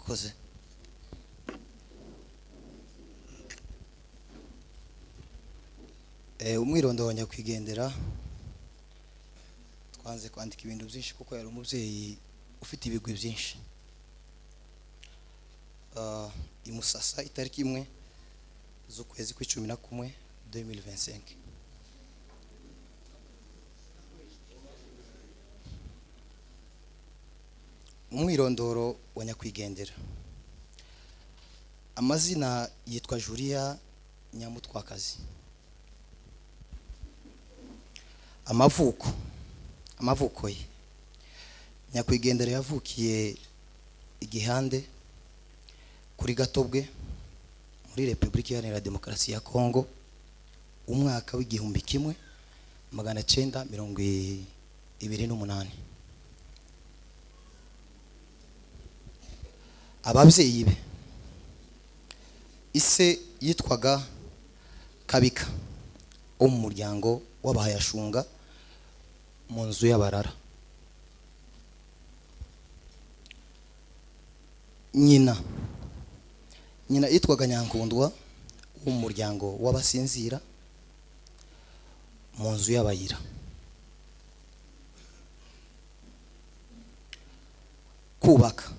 Murakoze. Umwirondoro wa nyakwigendera, twanze kwandika ibintu byinshi kuko yari umubyeyi ufite ibigwi byinshi. Imusasa itariki 1 z'ukwezi kw'icumi na kumwe 2025. Umwirondoro wa nyakwigendera, amazina yitwa Julia Nyamutwakazi. Amavuko ye, nyakwigendera yavukiye Igihande kuri Gatobwe muri Repubulika Iharanira Demokarasi ya Kongo umwaka w'1928. Ababyeyi be, ise yitwaga Kabika wo mu muryango w'Abahayashunga mu nzu y'Abarara. Nyina yitwaga Nyankundwa wo mu muryango w'Abasinzira mu nzu y'Abayira. Kubaka,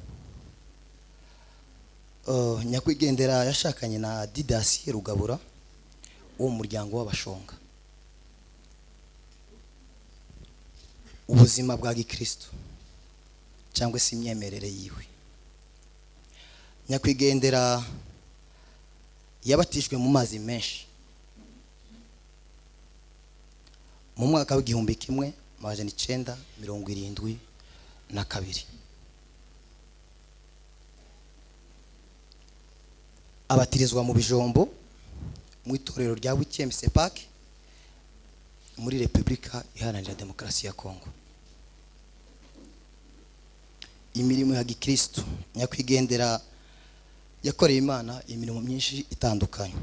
nyakwigendera yashakanye na Didasi Rugabura wo mu muryango w'Abashonga. Ubuzima bwa gikristo cyangwa se imyemerere yiwe, nyakwigendera yabatijwe mu mazi menshi mu mwaka w'1972, abatirizwa mu Bijombo mu itorero rya Witiem Sepak muri Repubulika Iharanira Demokarasi ya Kongo. Imirimo ya gikristo, nyakwigendera yakoreye Imana imirimo myinshi itandukanye.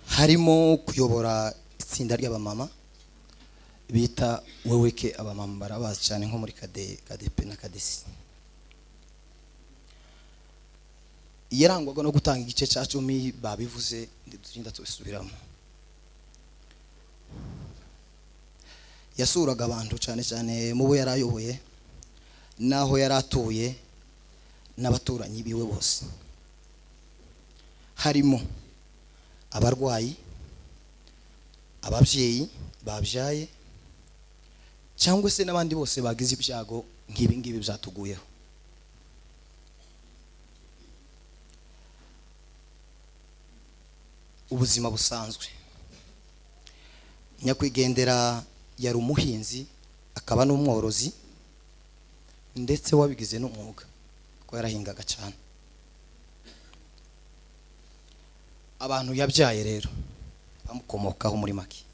Harimo kuyobora itsinda ry'abamama bita Weweke, abamama barabazi cyane nko muri KDP na KDC. Yarangwaga no gutanga igice cya 10, babivuze nditurinda tubisubiramo. Yasuraga abantu cyane cyane mu bo yarayoboye naho yaratuye n'abaturanyi biwe bose, harimo abarwayi, ababyeyi babyaye cyangwa se n'abandi bose bagize ibyago nk'ibi ngibi byatuguyeho. Ubuzima busanzwe, nyakwigendera yari umuhinzi akaba n'umworozi ndetse wabigize n'umwuga kuko yarahingaga cyane. Abantu yabyaye rero bamukomokaho muri make,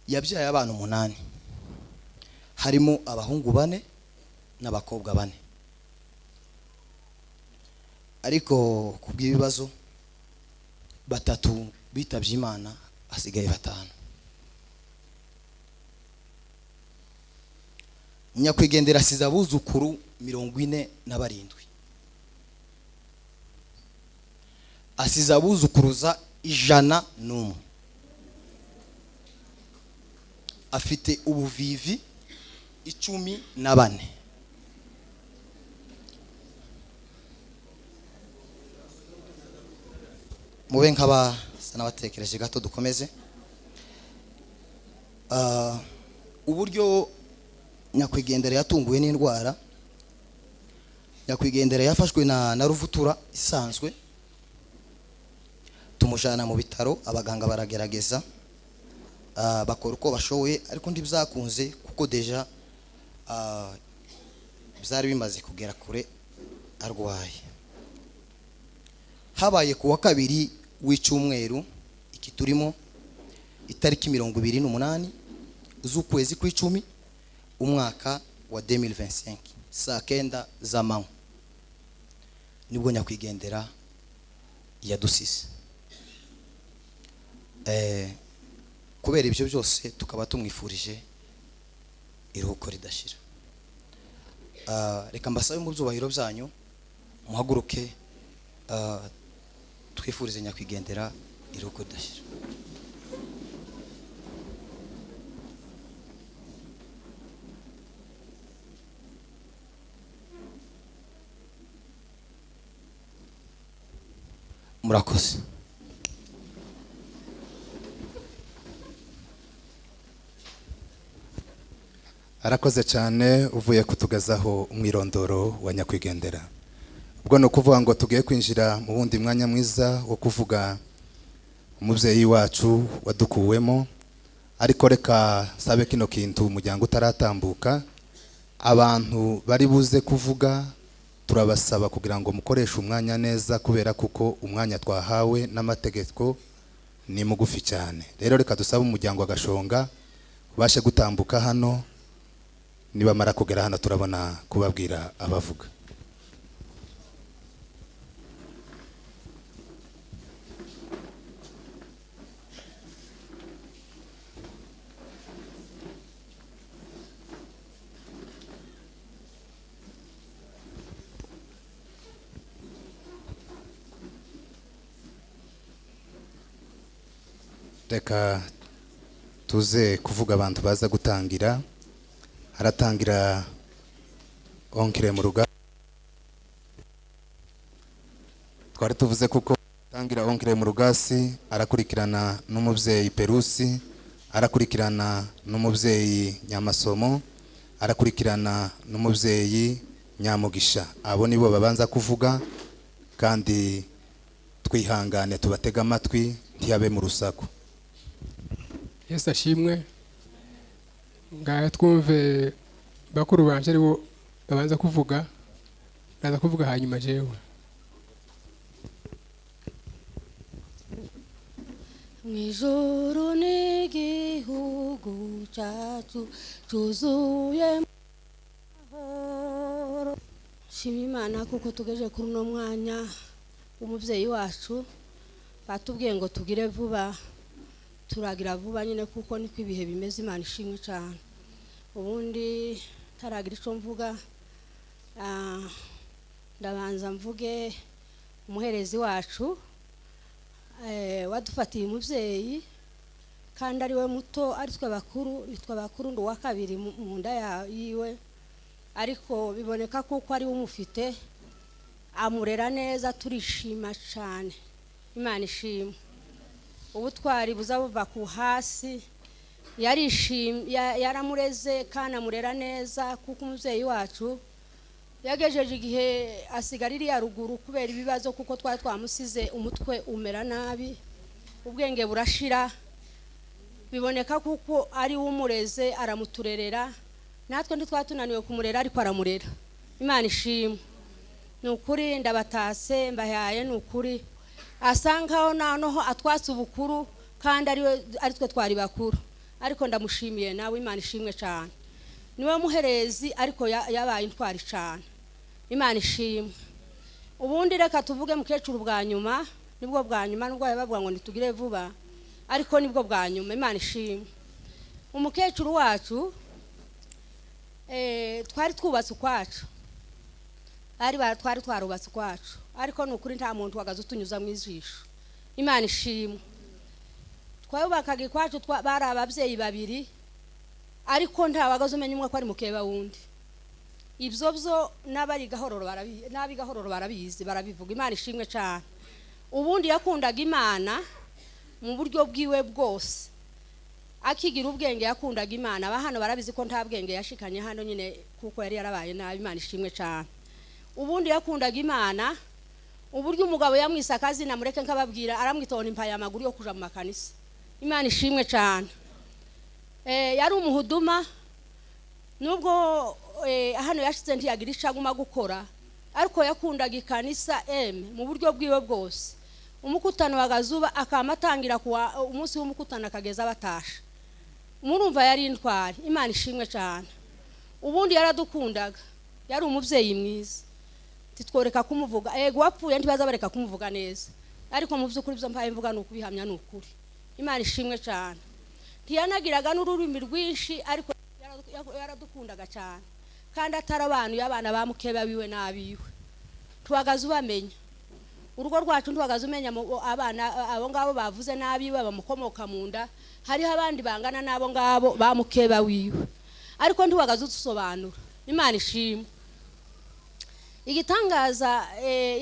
yabyaye abana 8, harimo abahungu 4 n'abakobwa 4. Ariko kubw'ibibazo 3 bitavye Imana, hasigaye 5. Nyakwigendera asize abuzukuru 47, asize abuzukuruza 101, afite ubuvivi 14. Mube nk'abasa n'abatekereje gato dukomeze. Uburyo nyakwigendera yatunguwe n'indwara, nyakwigendera yafashwe na ruvutura isanzwe, tumujana mu bitaro, abaganga baragerageza, bakora uko bashoboye ariko ntibyakunze kuko deja byari bimaze kugera kure arwaye. Habaye kuwa kabiri w'icyumweru iki turimo, itariki 28 z'ukwezi kw'icumi umwaka wa 2025 saa 9 z'amanywa, nibwo nyakwigendera yadusize. Kubera ibyo byose tukaba tumwifurije iruhuko ridashira. Reka mbasabe mu byubahiro byanyu muhaguruke, twifurize nyakwigendera iruhuko ridashira. Murakoze. Arakoze cyane uvuye kutugezaho umwirondoro wa nyakwigendera. Ubwo ni ukuvuga ngo tugiye kwinjira mu wundi mwanya mwiza wo kuvuga umubyeyi wacu wadukuwemo, ariko reka sabe kino kintu umuryango utaratambuka, abantu bari buze kuvuga turabasaba kugira ngo mukoreshe umwanya neza, kubera kuko umwanya twahawe n'amategeko ni mugufi cyane. Rero reka dusabe umuryango wa Gashonga ubashe gutambuka hano, nibamara kugera hano turabona kubabwira abavuga. Reka tuze kuvuga abantu baza gutangira. Haratangira onkire mu ruga, twari tuvuze kuko tangira onkire mu rugasi, arakurikirana n'umubyeyi Perusi, arakurikirana n'umubyeyi Nyamasomo, arakurikirana n'umubyeyi Nyamugisha. Abo nibo babanza kuvuga, kandi twihangane tubatega amatwi ntiyabe mu rusaku. Yesu ashimwe. Ngaha twumve bakuru banje aribo babanza kuvuga, naza kuvuga hanyuma jewe. Mw'ijuru n'igihugu cyacu cyuzuye amahoro. Shima Imana kuko tugeje kuri uno mwanya umubyeyi wacu batubwiye ngo tugire vuba, turagira vuba nyine kuko niko ibihe bimeze. Imana ishimwe cyane. Ubundi taragira icyo mvuga, ndabanza mvuge umuherezi wacu wadufatiye umubyeyi, kandi ari we muto, ari twe bakuru, nitwe bakuru, ndi uwa kabiri mu nda yiwe, ariko biboneka kuko ari we umufite, amurera neza, turishima cyane. Imana ishimwe. Ubutwari buza buva ku hasi, yaramureze kandi amurera neza, kuko umubyeyi wacu yagejeje igihe asigara iriya ruguru kubera ibibazo, kuko twari twamusize umutwe umera nabi, ubwenge burashira, biboneka kuko ari we umureze aramuturerera, natwe ntitwatunaniwe kumurera ariko aramurera. Imana ishimwe. Ni ukuri ndabatase mbahaye, ni ukuri asa nkaho noneho atwatse ubukuru kandi ari twe twari bakuru, ariko ndamushimiye nawe. Imana ishimwe cyane. Niwe muherezi ariko yabaye intwari cyane. Imana ishimwe. Ubundi reka tuvuge mukecuru bwa nyuma, nibwo bwa nyuma, nubwo bavuga ngo nitugire vuba, ariko nibwo bwa nyuma. Imana ishimwe. Umukecuru wacu twari twubatse ukwacu, twari twarubatse ukwacu, ariko ni ukuri nta muntu wagaze utunyuza mu ijisho. Imana ishimwe. Twubakaga ikwacu, bari ababyeyi babiri, ariko nta wagaze umenya umwe ko ari mukeba wundi. Ibyo byo n'abari gahororo barabizi, n'abi gahororo barabizi, barabivuga. Imana ishimwe cyane. Ubundi yakundaga Imana mu buryo bwiwe bwose, akigira ubwenge yakundaga Imana. Aba hano barabizi ko nta bwenge yashikanye hano nyine, kuko yari yarabaye nabi. Imana ishimwe cyane. Ubundi yakundaga Imana uburyo umugabo yamwise akazina, mureke nkababwira, aramwitona impaya amaguru yo kuja mu makanisa. Imana ishimwe cyane. Yari umuhuduma, nubwo hano yashize ntiyagira icyo aguma gukora, ariko yakundaga ikanisa mu buryo bwiwe bwose. Umukutano wa gazuba akamatangira kuwa umunsi w'umukutano akageza batasha. Murumva yari intwari. Imana ishimwe cyane. Ubundi yaradukundaga, yari umubyeyi mwiza, titworeka kumuvuga. Ego wapfuye ntibaza bareka kumuvuga neza, ariko mu by'ukuri byo mpaye mvuga ni ukubihamya, ni ukuri. Imana ishimwe cyane. Ntiyanagiraga n'ururimi rwinshi, ariko yaradukundaga cyane, kandi atarabanuye abana ba mukeba wiwe n'abiwe. Tuhagaze ubamenya urugo rwacu, ntuhagaze umenya abana abo ngabo bavuze n'abiwe bamukomoka mu nda. Hariho abandi bangana n'abo ngabo ba mukeba wiwe, ariko ntiwagaze udusobanura. Imana ishimwe. Igitangaza,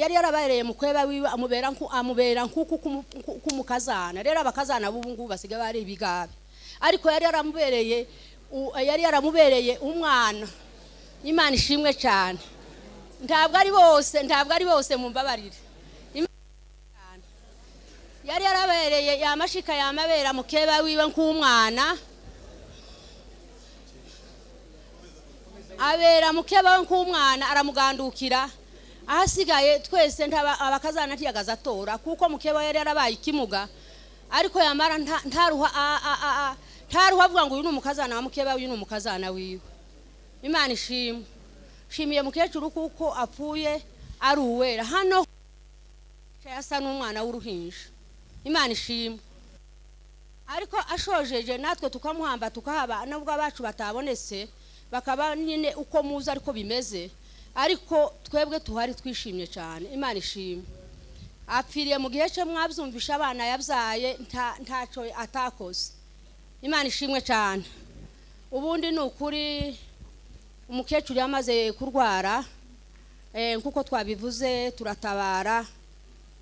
yari yarabereye mukeba wiwe, amubera nkuku kumukazana. Rero abakazana b'ubu ngubu basigaye bari ibigabe, ariko yari yaramubereye umwana. Imana ishimwe cyane. Ntabwo ari bose, ntabwo ari bose, mumbabarire. Imana yari yarabereye yamashika yamabera mukeba wiwe nk'umwana, abera mukeba we nk'umwana, aramugandukira. Ahasigaye twese ntaba abakazana ntiyagaza atora, kuko mukeba yari yarabaye ikimuga, ariko yamara ntaruha ntaruha avuga ngo uyu ni umukazana wa mukeba, uyu ni umukazana wiwe. Imana ishimwe. Shimiye mukecuru kuko apfuye ari uwera, hano yasa n'umwana w'uruhinja. Imana ishimwe. Ariko ashojeje natwe tukamuhamba tukahaba, nubwo abacu batabonetse bakaba nyine uko muzi ariko bimeze, ariko twebwe tuhari twishimye cyane. Imana ishimwe. Apfiriye mu gihe cye, mwabyumvisha abana yabyaye ntaco atakoze. Imana ishimwe cyane. Ubundi ni ukuri umukecuru yamaze kurwara, nkuko twabivuze turatabara,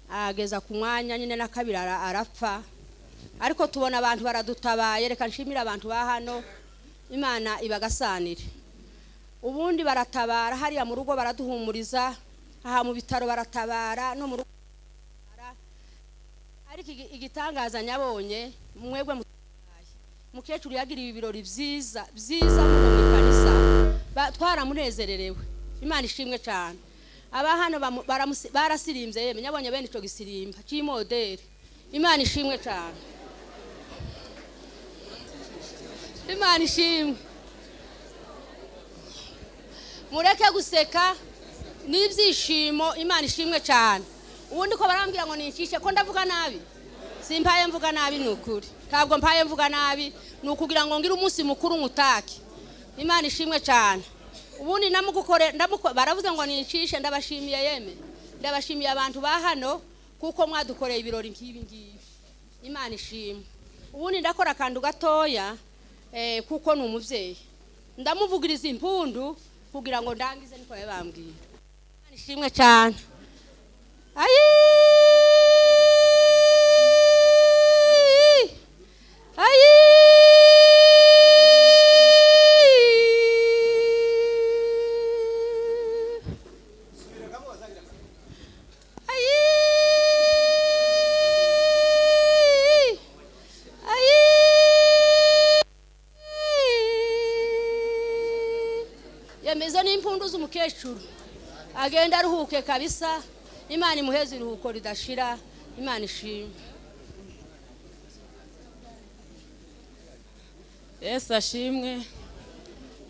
ageza ku mwanya nyine na kabiri arapfa, ariko tubona abantu baradutabaye. Reka nshimire abantu ba hano, Imana ibagasanire. Ubundi baratabara hariya mu rugo baraduhumuriza, aha mu bitaro baratabara, no mu rugo. Ariko igitangaza nyabonye mwebwe mukecuru yagiriye ibirori byiza byiza mu ikanisa, twaramunezererewe. Imana ishimwe cyane. Aba hano barasirimbye, yemwe nyabonye bene ico gisirimba c'imoderi. Imana ishimwe cyane. Imana ishimwe. Mureke guseka n'ibyishimo. Imana ishimwe cyane. Ubundi ko barambwira ngo nincishe ko ndavuga nabi, simpaye mvuga nabi, ni ukuri ntabwo mpaye mvuga nabi, ni ukugira ngo ngire umunsi mukuru nkutake. Imana ishimwe cyane. Ubundi namugukore baravuze ngo nincishe, ndabashimiye yeme, ndabashimiye abantu ba hano kuko mwadukoreye ibirori nk'ibi ngibi. Imana ishimwe. Ubundi ndakora akantu gatoya, kuko ni umubyeyi, ndamuvugiriza impundu kugira ngo ndangize, niko yabambwiye. Imana ishimwe cyane. Ayi ayi, ayi ayi. Yemeze n'impundu z'umukecuru, agenda aruhuke kabisa. Imana imuheze iruhuko ridashira. Imana ishimwe. Yesu ashimwe.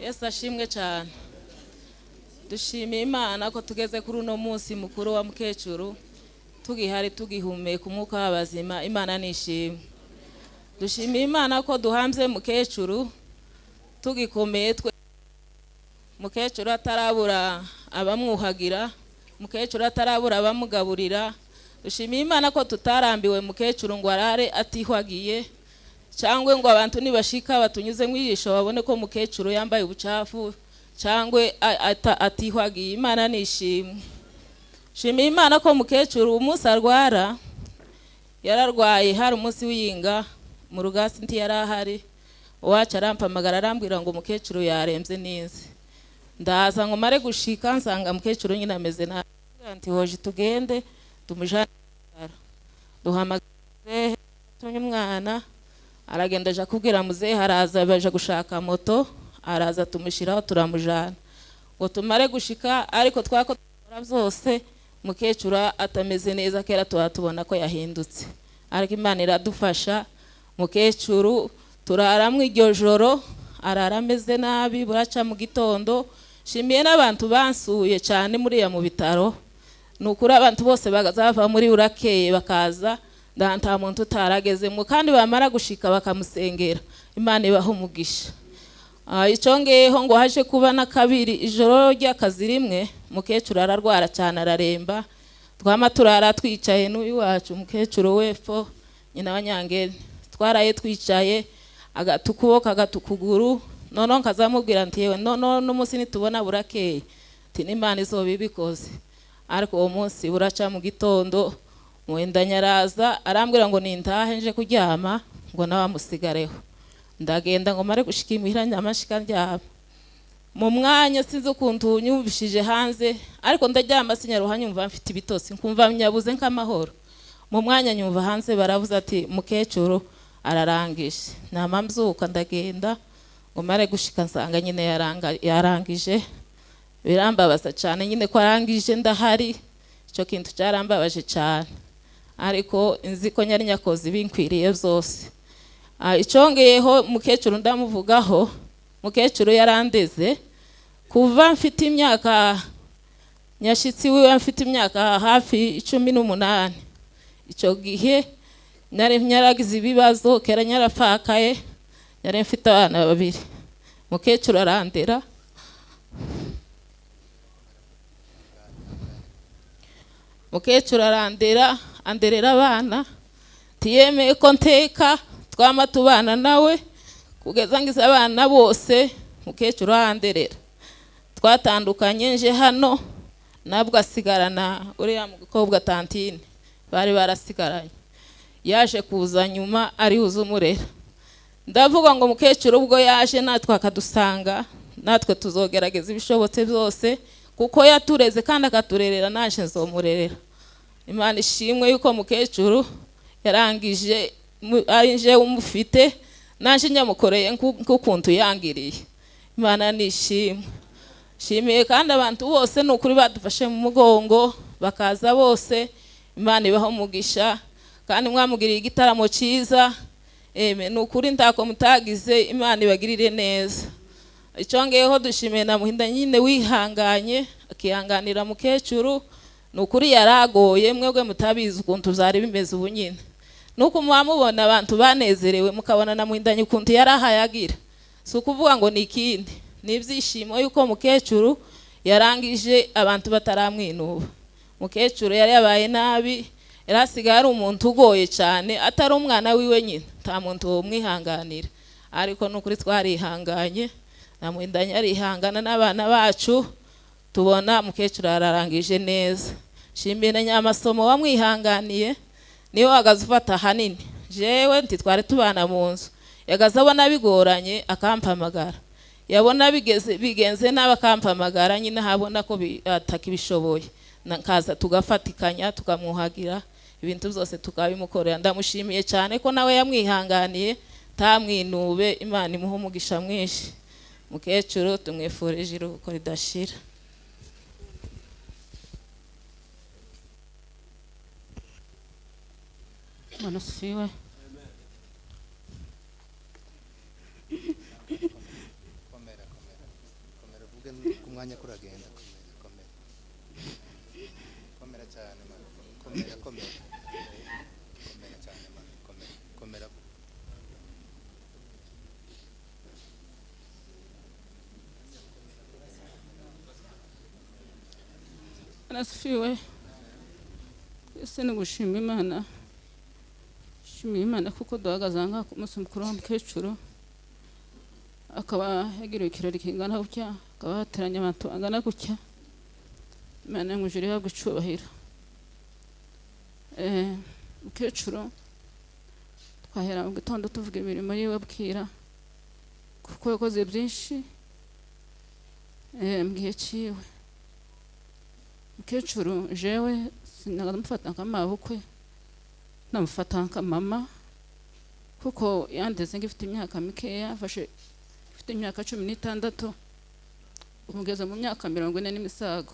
Yesu ashimwe cyane. Dushimiye Imana ko tugeze kuri uno munsi mukuru wa mukecuru tugihari, tugihumeka umwuka w'abazima. Imana nishimwe. Dushimiye Imana ko duhambye mukecuru tugikomeye, twe mukecuru atarabura abamwuhagira, mukecuru atarabura abamugaburira. Dushimiye Imana ko tutarambiwe mukecuru ngo arare atihwagiye, cyangwa ngo abantu nibashika batunyuze mu ijisho babone ko mukecuru yambaye ubucafu cyangwa atihwagiye. Imana nishimwe. Shimiye Imana ko mukecuru umunsi arwara, yararwaye hari umunsi w'iyinga mu rugasi ntiyarahari, uwacu arampamagara arambwira ngo mukecuru yarembye neza. Ndaza ngo mare gushika nsanga mukecuru nyine ameze nabi, nti hoje tugende tumujane, duhamagaze tumye umwana, aragenda aja kubwira muzehe, araza baja gushaka moto, araza tumushyiraho turamujana ngo tumare gushika. Ariko twako dukora byose mukecuru atameze neza, kera tuba tubona ko yahindutse, ariko Imana iradufasha. Mukecuru turaramwe iryo joro arara ameze nabi, buraca mu gitondo. Shimiye n'abantu bansuye cyane muriya mu bitaro, ni ukuri abantu bose bazava muri urakeye bakaza. Nta muntu utaragezemo, kandi bamara gushika bakamusengera, Imana ibaha umugisha. Icyo ngeho ngo haje kuba na kabiri ijoro ry'akazi rimwe, mukecuru ararwara cyane araremba, twama turara twicaye n'uyu wacu mukecuru wepfo nyina wa Nyangeri, twaraye twicaye agata ukuboko agata ukuguru, noneho nkazamubwira nti yewe noneho n'umunsi nitubona burakeye, nti n'Imana izoba ibikoze. Ariko uwo munsi buraca mu gitondo, Muhindanya araza arambwira ngo nintahe nje kuryama ngo nawe amusigareho. Ndagenda ngo mare gushika imuhira nyamashika ndyama. Mu mwanya sinzi ukuntu nyumvishije hanze, ariko ndaryama sinyaruha nyumva mfite ibitotsi, nkumva nyabuze nk'amahoro. Mu mwanya nyumva hanze baravuze ati mukecuru ararangije. Nama mbyuka ndagenda ngo mare gushika nsanga nyine yarangije. Birambabaza cyane nyine ko arangije ndahari, icyo kintu cyarambabaje cyane, ariko nzi ko nyari nyakoze ibinkwiriye byose. Icyongeyeho mukecuru ndamuvugaho, mukecuru yarandeze kuva mfite imyaka nyashitsi wiwe mfite imyaka hafi 18. Icyo gihe nari nyaragize ibibazo, kera nyarafakaye, nari mfite abana babiri. Mukecuru arandera. Mukecuru arandera, anderera abana, tiyemeye ko nteka, twama tubana nawe kugeza ngize abana bose. Mukecuru aranderera. Twatandukanye nje hano, nabwo asigarana uriya mukobwa Tantine bari barasigaranye, yaje kuza nyuma ari uzumurera. Ndavuga ngo mukecuru ubwo yaje natwe akadusanga, natwe tuzogerageza ibishobotse byose, kuko yatureze kandi akaturerera, naje nzomurerera. Imana ishimwe yuko mukecuru yarangije ari nje umufite, naje nyamukoreye nk'ukuntu yangiriye. Imana nishimwe. Shimiye kandi abantu bose nukuri badufashe mu mugongo bakaza bose, Imana ibaho umugisha, kandi mwamugiriye igitaramo cyiza. Eme nukuri ntako mutagize, Imana ibagirire neza. Icyo ngeho dushimiye na Muhinda nyine wihanganye akihanganira mukecuru, nukuri yaragoye mwebwe mutabizi ukuntu byari bimeze ubu nyine. Nuko mwamubona abantu banezerewe mukabona na Muhinda ukuntu yarahayagira, si ukuvuga ngo ni ikindi, ni ibyishimo yuko mukecuru yarangije abantu bataramwinuba. Mukecuru yari yabaye nabi, yarasigaye ari umuntu ugoye cyane, atari umwana wiwe nyine, nta muntu womwihanganira. Ariko nukuri twarihanganye, na Muhinda yarihangana n'abana bacu, tubona mukecuru ararangije neza. Shimire Nyamasomo wamwihanganiye, niwe wagaze ufata hanini. Jewe nti twari tubana mu nzu, yagaze abona bigoranye akampamagara, yabona bigenze nabi akampamagara, nyine habona ko atakibishoboye, nkaza tugafatikanya tukamwuhagira ibintu byose tukabimukorera. Ndamushimiye cyane ko nawe yamwihanganiye tamwinube, Imana imuhe umugisha mwinshi. Mukecuru tumwifurije iruhuko ridashira. Bwana asifiwe. Komera komera komera, uvuge ku mwanya kuragenda. Komera komera komera cyane mama, komera komera komera cyane mama, komera komera. Bwana asifiwe. Ese ni gushima Imana, shimira Imana kuko duhagaze aha ku munsi mukuru wa mukecuru, akaba yagiriwe ikirori kingana gutya, akaba yateranye abantu bangana gutya. Imana yo mu ijuru ihabwe icyubahiro. Mukecuru twahera mu gitondo tuvuga imirimo yiwe bwira, kuko yakoze byinshi mu gihe cyiwe. Mukecuru jewe sinamufata nka mabukwe, namufata nka mama, kuko yandeze ngifite imyaka mikeya, afashe mfite imyaka 16, umugeze mu myaka 40 n'imisago.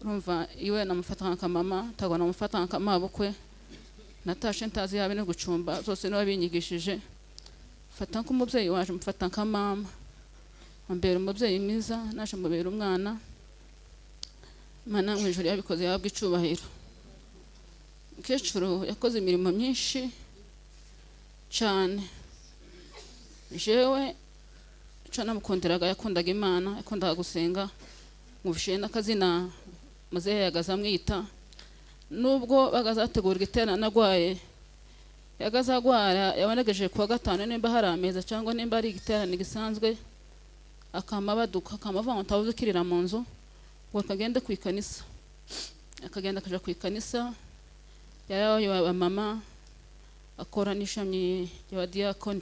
Urumva iwe namufata nka mama, ntabwo namufata nka mabukwe. Natashe ntazi yabe no gucumba, zose niwe binyigishije. Mfata nk'umubyeyi waje, mfata nka mama, ambera umubyeyi mwiza, naje mubera umwana. Imana mu ijuru yabikoze yahabwa icubahiro. Mukecuru yakoze imirimo myinshi cyane. Jewe icyo namukundiraga, yakundaga Imana, yakundaga gusenga. Mwumvishe n'akazina muzehe yagaze amwita. Nubwo bagazategura igiterane agwaye, yagaze agwara, yabonegeje kuwa gatanu nimba hari ameza cyangwa nimba ari igiterane gisanzwe, akama baduka, akama avuga ngo ntawe ukirira mu nzu, ngo akagende ku ikanisa. Akagenda akaja ku ikanisa. Yarabaye mama akora n'ishami ry'abadiyakoni,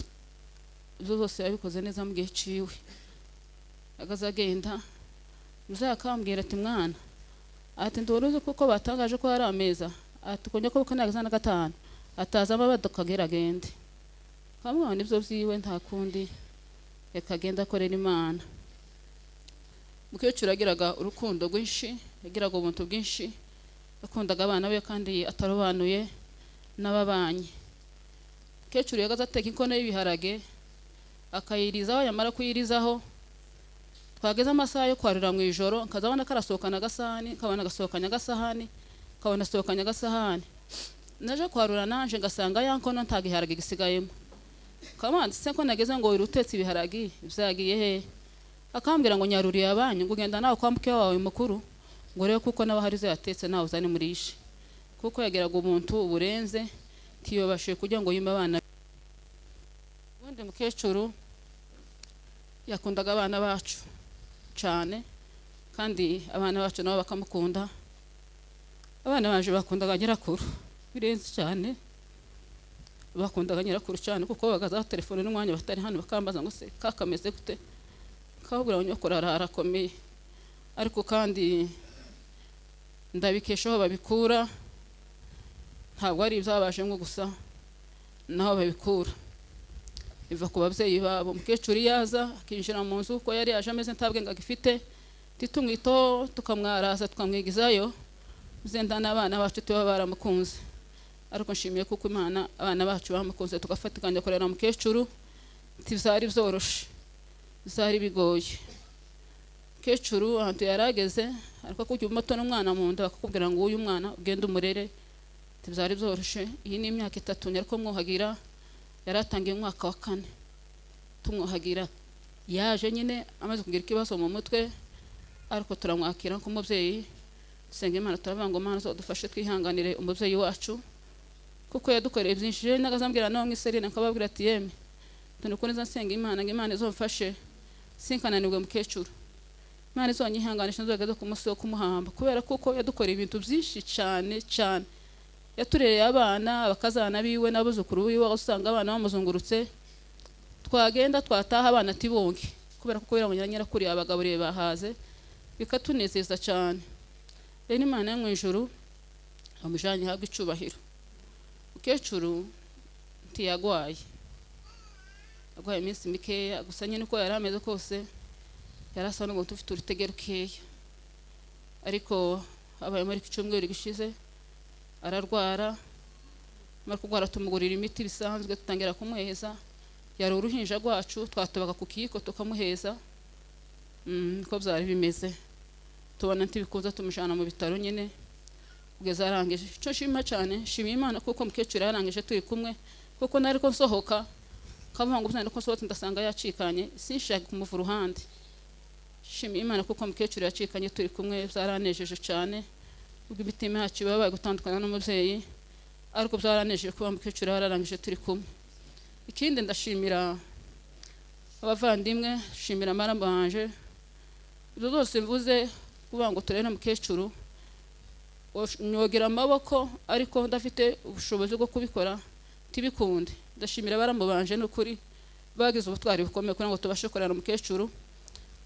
ibyo zose yabikoze neza mu gihe ciwe. Agaze agenda, muzehe akambwira ati: "Mwana," ati, "nduruzi kuko batangaje ko hari ameza," ati, "kujya ko nageza na gatanu atazamo baduka agera agende." Kamwana nibyo byiwe, nta kundi, reka agende akorera Imana. Mukecuru yagiraga urukundo rwinshi, yagiraga ubuntu bwinshi, yakundaga abana be kandi atarobanuye n'ababanyi. Mukecuru yagaze ateka inkono y'ibiharage akayirizaho, yamara kuyirizaho, twageze amasaha yo kwarura mu ijoro, nkazabona karasohokana agasahani, nkabona agasohokanye agasahani, nkabona asohokanye agasahani. Naje kwarura nanje ngasanga ya nkono nta giharage gisigayemo. Kamana se ko nageze ngo wiri utetse ibiharagi byagiye he? Akambwira ngo nyaruriye abanyu, ngo ugenda nawe kwa muke wawe mukuru, ngo rero kuko nawe hari izo yatetse, nawe uzane murishe. Kuko yageraga ubuntu burenze, ntiyobashe kugira ngo yime abana. Ubundi mukecuru yakundaga abana bacu cyane, kandi abana bacu nabo bakamukunda. Abana baje bakundaga nyirakuru birenze cyane, bakundaga nyirakuru cyane, kuko bagazaho telefone n'umwanya batari hano, bakambaza ngo: "Se kakameze gute?" Kababwira ngo nyokuru arakomeye. Ariko kandi ndabikesha aho babikura, ntabwo ari ibyabajemo gusa, naho babikura biva ku babyeyi babo. Umukecuru iyo aza akinjira mu nzu, uko yari yaje ameze, nta bwenge agifite, titumwitaho, tukamwaraza, tukamwigizayo, zenda n'abana bacu tuba baramukunze. Ariko nshimiye kuko Imana abana bacu bamukunze, tugafatikanya kurera mukecuru. Ntibyari byoroshe, byari bigoye. Mukecuru ahantu yari ageze, ariko kujya umuto n'umwana mu nda, bakakubwira ngo uyu mwana ugende umurere, ntibyari byoroshe. Iyi ni imyaka 3 nyariko mwuhagira, yari atangiye umwaka wa 4 tumwuhagira. Yaje nyine amaze kugira ikibazo mu mutwe, ariko turamwakira nk'umubyeyi. Senga Imana, turavuga ngo: "Mana, uzadufashe twihanganire umubyeyi wacu, kuko yadukoreye byinshi." Rero nagazambwira nawe mwiserine, nkababwira ati: "Yeme tuni ko neza nsenga Imana ngo Imana izomfashe sinkananirwe mukecuru, Imana izonyihanganisha nzogeze ku munsi wo kumuhamba," kubera kuko yadukoreye ibintu byinshi cyane cyane. Yaturereye abana, abakazana biwe n'abuzukuru biwe, aho usanga abana bamuzungurutse. Twagenda twataha abana tibonke, kubera ko kubera ngo nyirakuru yabagaburiye bahaze, bikatunezeza cyane. Rero Imana yo mu ijuru amujanye ihabwe icubahiro. Mukecuru ntiyagwaye, agwaye iminsi mikeya gusa nyine. Uko yari ameze kose, yari asa n'umuntu ufite urutege rukeya, ariko habaye muri iki cyumweru gishize ararwara. Amara kurwara, tumugurira imiti bisanzwe, dutangira kumuheza. Yari uruhinja rwacu, twatobaga ku kiyiko tukamuheza. Niko byari bimeze. Tubona ntibikuza, tumujyana mu bitaro nyine kugeza arangije. Icyo nshima cyane, nshimiye Imana kuko mukecuru yarangije turi kumwe, kuko nari ko nsohoka kavuga ngo uzana ko nsohotse ndasanga yacikanye, sinshaka kumuva uruhande. Nshimiye Imana kuko mukecuru yacikanye turi kumwe, byaranejeje cyane. Ubwo imitima yacu ibabaye gutandukana n'umubyeyi, ariko byaranejeje kuba mukecuru yararangije turi kumwe. Ikindi, ndashimira abavandimwe, nshimira maramu wanje. Ibyo byose mvuze kuvuga ngo turere mukecuru, nyogera amaboko, ariko ndafite ubushobozi bwo kubikora tibikunde. Ndashimira baramubanje, n'ukuri bagize ubutwari bukomeye kugira ngo tubashe kurera umukecuru.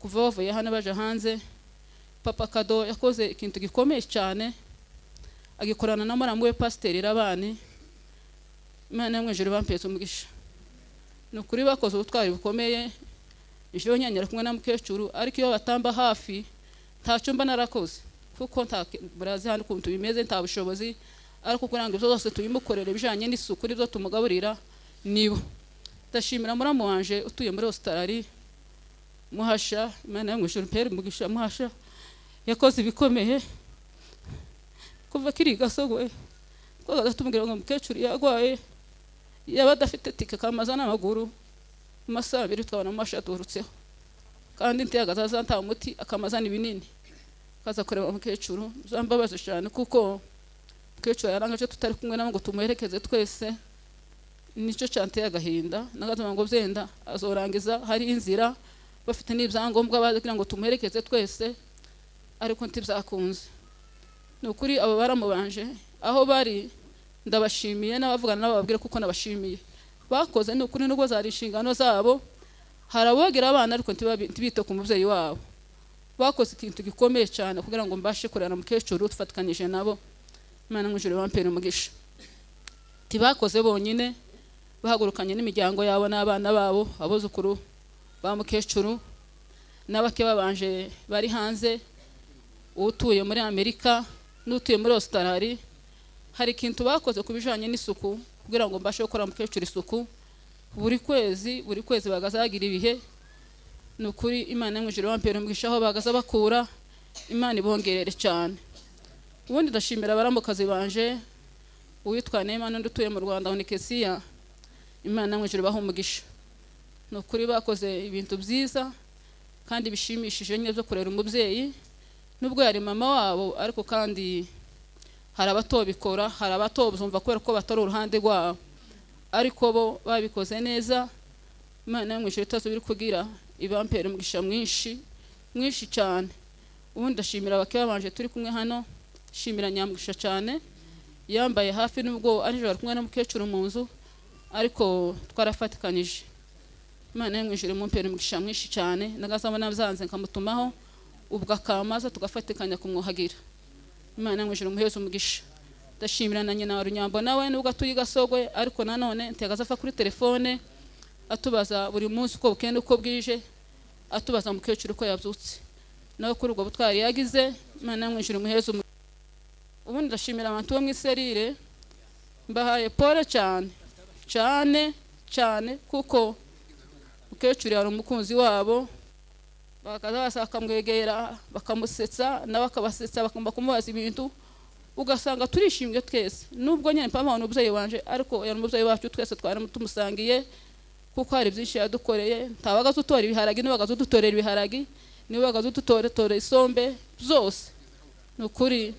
Kuva bavuye hano baje hanze, papa Kado yakoze ikintu gikomeye cyane, agikorana na muramu we Pasiteri Rabani. Imana yo mu ijuru bampetse umugisha, ni ukuri bakoze ubutwari bukomeye. Ijoro nyanyara kumwe na mukecuru, ariko iyo batamba hafi ntacyo mba narakoze, kuko nta murazi hano ukuntu bimeze, nta bushobozi. Ariko kugira ngo ibyo byose tubimukorere bijanye n'isuku n'ibyo tumugaburira, nibo. Ndashimira muramu wanje utuye muri Australia, Muhasha. Imana yo mu ijuru mpere umugisha. Muhasha yakoze ibikomeye kuva kiri gasogwe. Twagaza tumubwira ngo mukecuru yarwaye, yaba adafite tike kamaza n'amaguru mu masaha 2 tukabona amashi yaturutseho, kandi ntiyagaza aza nta muti akamazana ibinini kaza kureba mukecuru. Zambabaje cyane kuko mukecuru yarangaje tutari kumwe nawe ngo tumuherekeze twese, nicyo cyanteye agahinda. Nagaza ngo byenda azorangiza hari inzira bafite n'ibyangombwa baje kugira ngo tumuherekeze twese, ariko ntibyakunze. Ni ukuri abo baramubanje aho bari ndabashimiye, n'abavugana n'ababwira kuko nabashimiye bakoze. Ni ukuri nubwo zari inshingano zabo, harabogera abana ariko ntibite ku mubyeyi wabo. Bakoze ikintu gikomeye cyane kugira ngo mbashe kurera mukecuru tufatikanyije nabo. Imana mu ijuru bampere umugisha. Tibakoze bonyine, bahagurukanye n'imiryango yabo n'abana babo, abuzukuru ba mukecuru n'abake babanje bari hanze, utuye muri Amerika n'utuye muri Australia. Hari ikintu bakoze ku bijanye n'isuku kugira ngo mbashe gukora mukecuru isuku buri kwezi, buri kwezi bagazagira ibihe. Ni ukuri Imana mu ijuru bampere umugisha aho bagaza bakura, Imana ibongerere cyane. Ubundi ndashimira abaramukazi banje, uwitwa Neema n'undi utuye mu Rwanda Onikesiya, Imana mu ijuru baha umugisha. Ni ukuri bakoze ibintu byiza kandi bishimishije nyine byo kurera umubyeyi, nubwo yari mama wabo, ariko kandi hari abatobikora, hari abatobuzumva kubera ko batari uruhande rwabo, ariko bo babikoze neza. Imana mu ijuru itazo biri kugira ibampere umugisha mwinshi mwinshi cyane. Ubundi ndashimira abake babanje turi kumwe hano, shimira Nyamugisha cyane yambaye hafi, nubwo ari joro kumwe na mukecuru mu nzu, ariko twarafatikanyije. Imana mu ijuru mumpere umugisha mwinshi cyane. Nagazamo nabyanze nkamutumaho ubwo akamaza tugafatikanya kumwuhagira. Imana mu ijuru muheze umugisha. Ndashimira na nyina wa Runyambo nawe nubwo atuye Gasogwe, ariko nanone ntiyagaza afa kuri telefone atubaza buri munsi uko bukende uko bwije, atubaza mukecuru uko yabyutse, nawe kuri ubwo butwari yagize. Imana mu ijuru muheze umugisha. Ubundi ndashimira abantu bo mu iserire, mbahaye pole cyane cyane cyane, kuko mukecuru yari umukunzi wabo, bakaza bakamwegera bakamusetsa nawe akabasetsa, bakagomba kumubaza ibintu, ugasanga turishimye twese. Nubwo nyine mpamvu umubyeyi wanje, ariko yari umubyeyi wacu twese, twari tumusangiye kuko hari byinshi yadukoreye. Ntabagaza utora ibiharagi, niwe udutorera ibiharagi, niwe udutorera isombe zose. Ni ukuri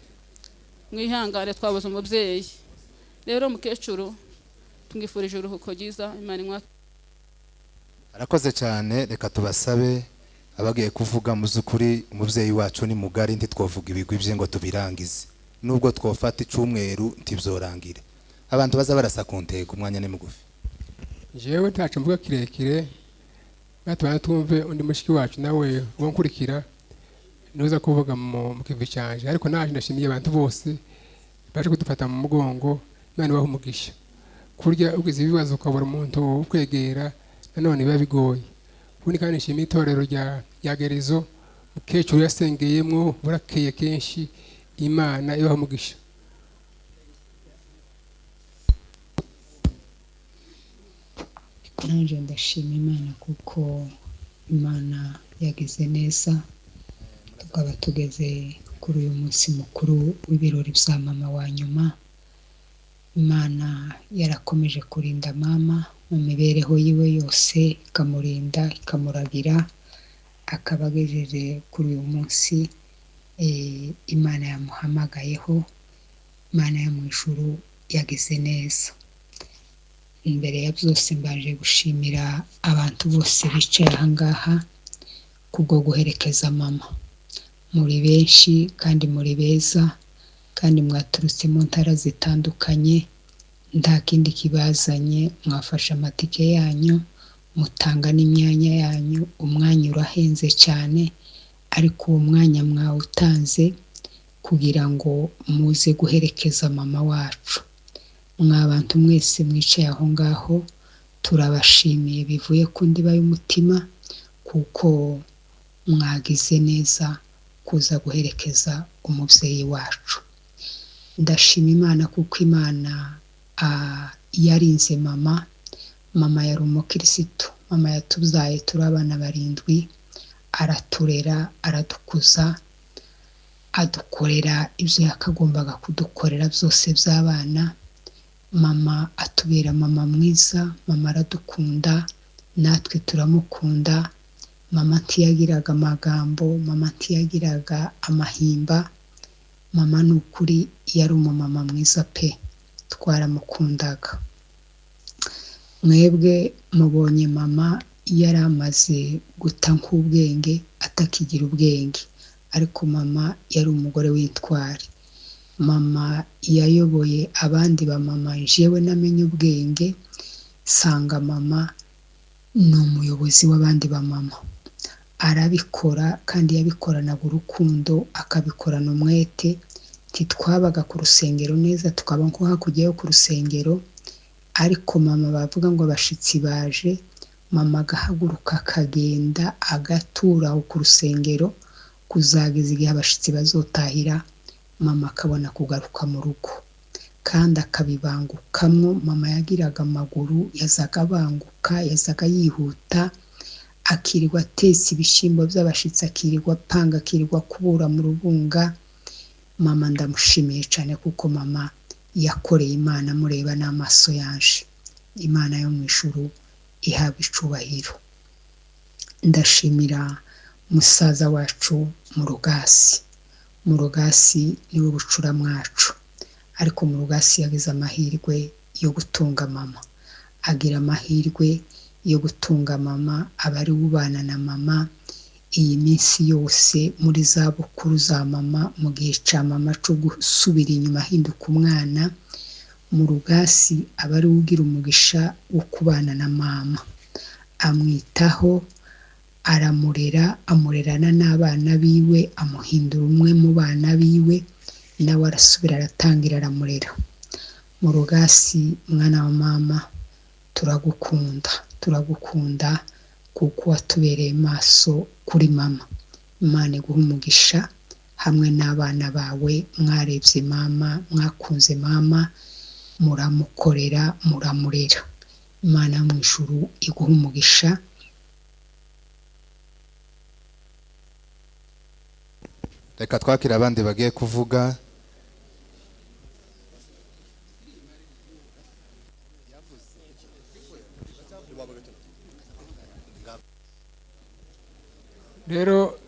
mwihangane twabuze umubyeyi. Rero mukecuru tumwifurije uruhuko ryiza, Imana imwa. Arakoze cyane. Reka tubasabe abagiye kuvuga muzukuri, umubyeyi wacu ni mugari, ntitwovuga ibigwi bye ngo tubirangize, nubwo twofata icumweru ntibyorangire. Abantu baza barasa ku ntego, umwanya ni mugufi. Jewe ntaco mvuga kirekire, batubana twumve undi mushiki wacu nawe wonkurikira nuza kuvuga mu kivi canje, ariko naje ndashimiye abantu bose baje kudufata mu mugongo. Imana ibahe umugisha. Kurya ugize ibibazo ukabura umuntu ukwegera nanone biba bigoye. Ubundi kandi nshimiye itorero rya Gerezo, mukecuru yasengeyemwo burakeye kenshi. Imana ibahe umugisha. Nanje ndashima Imana kuko Imana yagize neza, tukaba tugeze kuri uyu munsi mukuru w'ibirori bya mama wa nyuma. Imana yarakomeje kurinda mama mu mibereho yiwe yose, ikamurinda ikamuragira, akaba agejeje kuri uyu munsi. Imana yamuhamagayeho, Imana yo mu ijuru yagize neza. Imbere ya byose mbaje gushimira abantu bose bicaye aha ngaha kubwo guherekeza mama. Muri benshi kandi muri beza, kandi mwaturutse mu ntara zitandukanye, nta kindi kibazanye, mwafashe amatike yanyu mutanga n'imyanya yanyu. Umwanya urahenze cyane, ariko uwo mwanya mwawutanze kugira ngo muze guherekeza mama wacu. Mwa bantu mwese mwicaye aho ngaho, turabashimiye bivuye ku ndiba y'umutima, kuko mwagize neza kuza guherekeza umubyeyi wacu. Ndashima Imana kuko Imana yarinze mama. Mama yari umukirisitu, mama yatubyaye turi abana 7, araturera, aradukuza, adukorera ibyo yakagombaga kudukorera byose by'abana. Mama atubera mama mwiza, mama aradukunda, natwe turamukunda. Mama ntiyagiraga amagambo, mama ntiyagiraga amahimba. Mama ni ukuri yari umumama mwiza pe, twaramukundaga. Mwebwe mubonye mama yari amaze guta nk'ubwenge, atakigira ubwenge, ariko mama yari umugore w'intwari. Mama yayoboye abandi ba mama, jewe namenye ubwenge sanga mama ni umuyobozi w'abandi ba mama. Arabikora kandi yabikoranaga urukundo, akabikorana umwete. Ntitwabaga ku rusengero neza, tukaba nko hakurya yo ku rusengero, ariko mama bavuga ngo abashitsi baje, mama agahaguruka akagenda agatura aho ku rusengero kuzageza igihe abashitsi bazotahira, mama akabona kugaruka mu rugo kandi akabibangukamwo. Mama yagiraga amaguru, yazaga abanguka, yazaga yihuta, akirirwa atetse ibishyimbo by'abashitsi, akirirwa apanga, akirirwa akubura mu rubunga. Mama ndamushimiye cyane kuko mama yakoreye Imana mureba n'amaso yanje. Imana yo mu ijuru ihabwa icubahiro. Ndashimira musaza wacu Murugasi. Murugasi niwe bucura mwacu, ariko Murugasi yagize amahirwe yo gutunga mama, agira amahirwe yo gutunga mama, aba ari we ubana na mama iyi minsi yose muri za bukuru za mama, mu gihe cya mama cyo gusubira inyuma ahinduka umwana. Murugasi aba ari we ugira umugisha wo kubana na mama, amwitaho, aramurera, amurerana n'abana biwe, amuhindura umwe mu bana biwe, nawe arasubira aratangira aramurera. Murugasi mwana wa mama, turagukunda, turagukunda kuko watubereye maso kuri mama. Imana iguhe umugisha hamwe n'abana bawe, mwarebye mama, mwakunze mama, muramukorera, muramurera. Imana yo mu ijuru iguhe umugisha. Reka twakire abandi bagiye kuvuga. Rero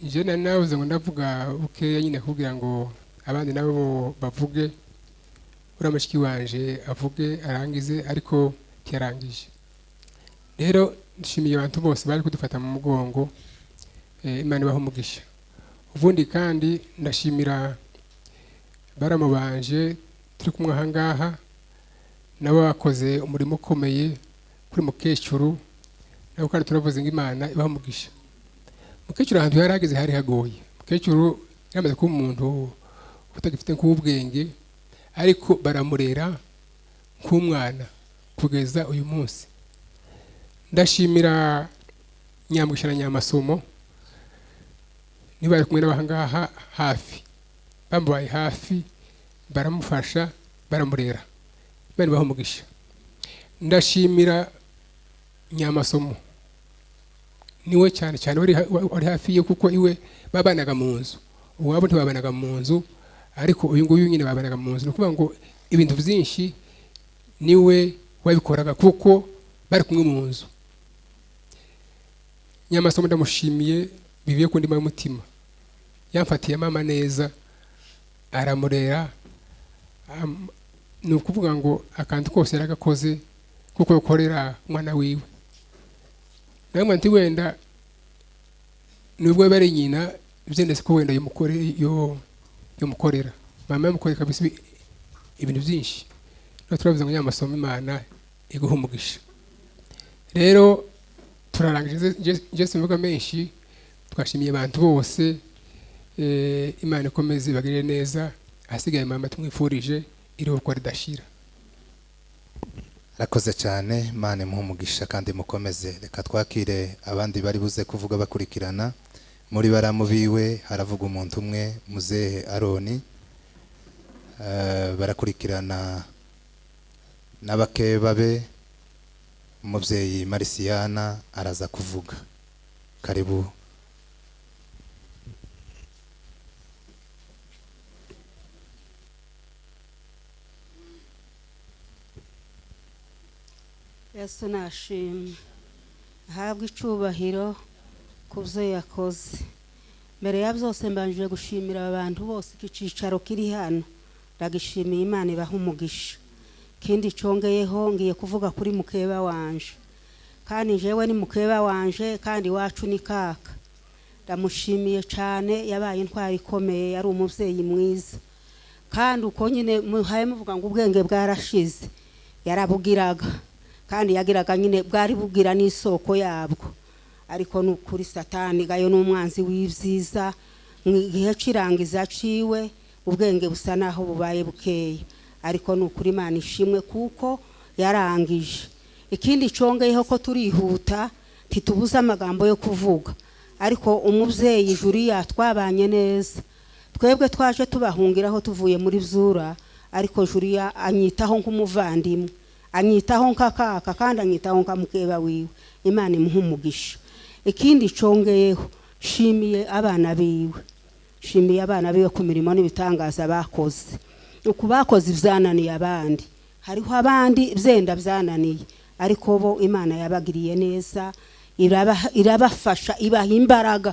je nari navuze ngo ndavuga bukeya nyine kugira ngo abandi nabo bavuge, uriya mushiki wanje avuge arangize, ariko ntiyarangije. Rero nshimiye abantu bose bari kudufata mu mugongo, Imana ibahe umugisha. Ubundi kandi ndashimira baramubanje turi kumwe aha ngaha, nabo bakoze umurimo ukomeye kuri mukecuru, nabo kandi turavuze ngo Imana ibahe umugisha. Mukecuru ahantu yari ageze hari hagoye. Mukecuru yamaze kuba umuntu utagifite nk'ubwenge, ariko baramurera nk'umwana kugeza uyu munsi. Ndashimira Nyamugisha na Nyamasomo, niba bari kumwe n'abaha ngaha hafi, bamubaye hafi, baramufasha, baramurera. Imana ibahe umugisha. Ndashimira Nyamasomo, niwe cyane cyane wari hafi ye, kuko iwe babanaga mu nzu, uwabo ntibabanaga mu nzu, ariko uyu nguyu nyine babanaga mu nzu. Ni ukuvuga ngo ibintu byinshi niwe wabikoraga kuko bari kumwe mu nzu. Nyamasomo ndamushimiye bibiye ku ndima y'umutima, yamfatiye mama neza, aramurera. Ni ukuvuga ngo akantu kose yaragakoze kuko yakorera umwana wiwe. Namwe nti wenda nubwo bari nyina byendetse ko wenda yomukorera, mama yamukorera kabisa ibintu byinshi. No turavuze ngo Nyamasomo Imana iguhe umugisha. Rero turarangije, je simvuga menshi, twashimiye abantu bose. Imana ikomeze ibagirire neza, ahasigaye mama tumwifurije iruhuko ridashira. Arakoze cyane, Imana imuhe umugisha kandi mukomeze. Reka twakire abandi bari buze kuvuga bakurikirana. Muri baramu biwe haravuga umuntu umwe, muzehe Aroni. Barakurikirana n'abakeba be, umubyeyi Marisiyana araza kuvuga. Karibu. Yesu nashimwe, ahabwe icubahiro ku byo yakoze. Mbere ya byose mbanje gushimira aba bantu bose, iki cicaro kiri hano ndagishimiye, Imana ibaha umugisha. Ikindi congeyeho, ngiye kuvuga kuri mukeba wanje, kandi jewe ni mukeba wanje kandi iwacu ni kaka. Ndamushimiye cyane, yabaye intwari ikomeye, yari umubyeyi mwiza. Kandi uko nyine muhaye muvuga ngo ubwenge bwarashize, yarabugiraga kandi yagiraga nyine bwari bugira n'isoko yabwo. Ariko ni ukuri Satani gayo n'umwanzi w'ibyiza, mu gihe cy'irangiza ciwe ubwenge busa naho bubaye bukeya, ariko ni ukuri Imana ishimwe kuko yarangije. Ikindi congeyeho, ko turihuta ntitubuze amagambo yo kuvuga, ariko umubyeyi Juriya twabanye neza. Twebwe twaje tubahungiraho tuvuye muri Byura, ariko Juriya anyitaho nk'umuvandimwe, anyitaho nk'akaka, kandi anyitaho nka mukeba wiwe. Imana imuha umugisha. Ikindi congeyeho, shimiye abana biwe, shimiye abana biwe ku mirimo n'ibitangaza bakoze. Uku bakoze ibyananiye abandi, hariho abandi byenda byananiye, ariko bo Imana yabagiriye neza, irabafasha, ibaha imbaraga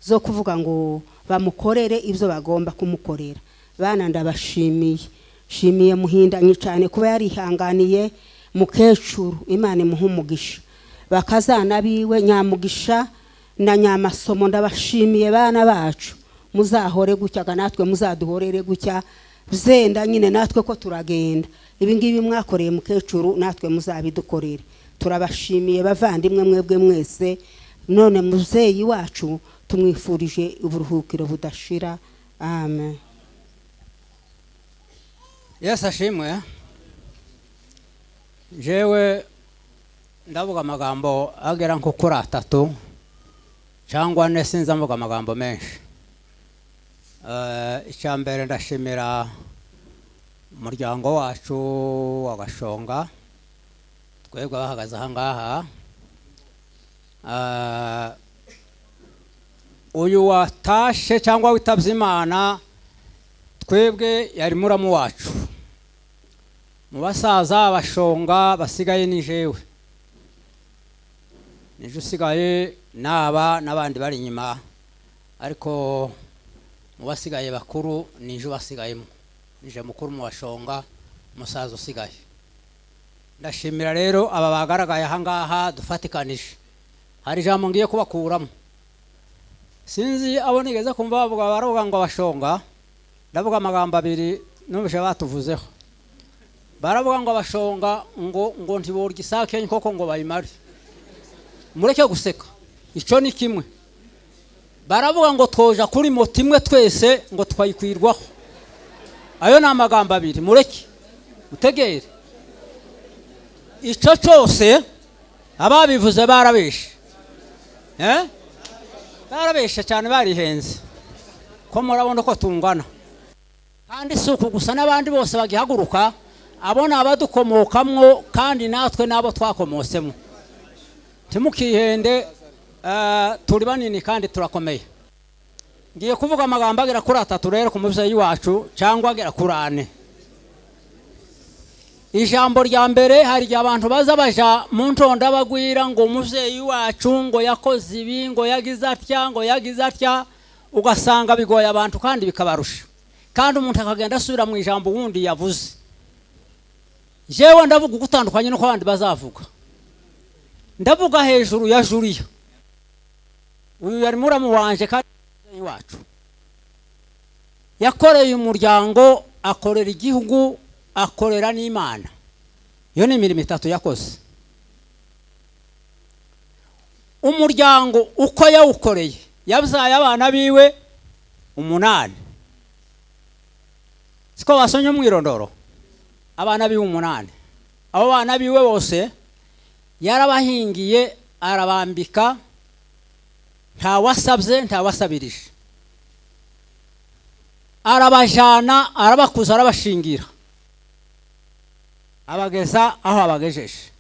zo kuvuga ngo bamukorere ibyo bagomba kumukorera. Bana, ndabashimiye, shimiye Muhindanyi cyane kuba yarihanganiye mukecuru, Imana imuha umugisha. Bakazana biwe Nyamugisha na Nyamasomo, ndabashimiye bana bacu, muzahore gutya, natwe muzaduhorere gutya. Byenda nyine natwe ko turagenda, ibi ngibi mwakoreye mukecuru natwe muzabidukorere. Turabashimiye bavandimwe mwebwe mwese. None muzeyi wacu tumwifurije uburuhukiro budashira, amen. Yesu ashimwe. Jewe ndavuga amagambo agera nko kuri atatu cyangwa ane, sinza mvuga amagambo menshi. Icya mbere, ndashimira umuryango wacu wa Gashonga, twebwe bahagaze aha ngaha. Uyu watashe cyangwa witabye Imana, twebwe yari muramu wacu. Mu basaza abashonga basigaye ni jewe, nije usigaye, naba n'abandi bari inyuma, ariko mu basigaye bakuru nije basigayemo, nije mukuru mu bashonga, umusaza usigaye. Ndashimira rero aba bagaragaye aha ngaha dufatikanije. Hari ijambo ngiye kubakuramo, sinzi abo nigeze kumva bavuga, baravuga ngo abashonga. Ndavuga amagambo abiri numvise batuvuzeho. Baravuga ngo abashonga ngo ntiborya isake koko ngo bayimare. Mureke guseka, icyo ni kimwe. Baravuga ngo twoja kuri moto imwe twese ngo twayikwirwaho. Ayo ni amagambo abiri, mureke mutegere. Icyo cyose ababivuze barabeshe, barabeshe cyane, barihenze ko murabona ko tungana. Kandi si uku gusa, n'abandi bose bagihaguruka, abo ni abadukomokamwo kandi natwe n'abo twakomotsemo. Ntimukihende, turi banini kandi turakomeye. Ngiye kuvuga amagambo agera kuri atatu rero ku mubyeyi wacu, cyangwa agera kuri ane. Ijambo rya mbere, hari igihe abantu baza baja mu ntonda bagwira ngo umubyeyi wacu ngo yakoze ibi, ngo yagize atya, ngo yagize atya, ugasanga bigoye abantu kandi bikabarusha, kandi umuntu akagenda asubira mu ijambo wundi yavuze. Jewe ndavuga ugutandukanye nuko abandi bazavuga. Ndavuga hejuru ya Juriya, uyu yari muramu wanje kandi umubyeyi wacu. Yakoreye umuryango, akorera igihugu, akorera n'Imana. Iyo ni imirimo itatu yakoze. Umuryango uko yawukoreye, yabyaye abana biwe 8, siko basonye umwirondoro? Abana biwe 8, abo bana biwe bose yarabahingiye, arabambika, ntawasabye, ntawasabirije, arabajana, arabakuza, arabashingira, abageza aho abagejeje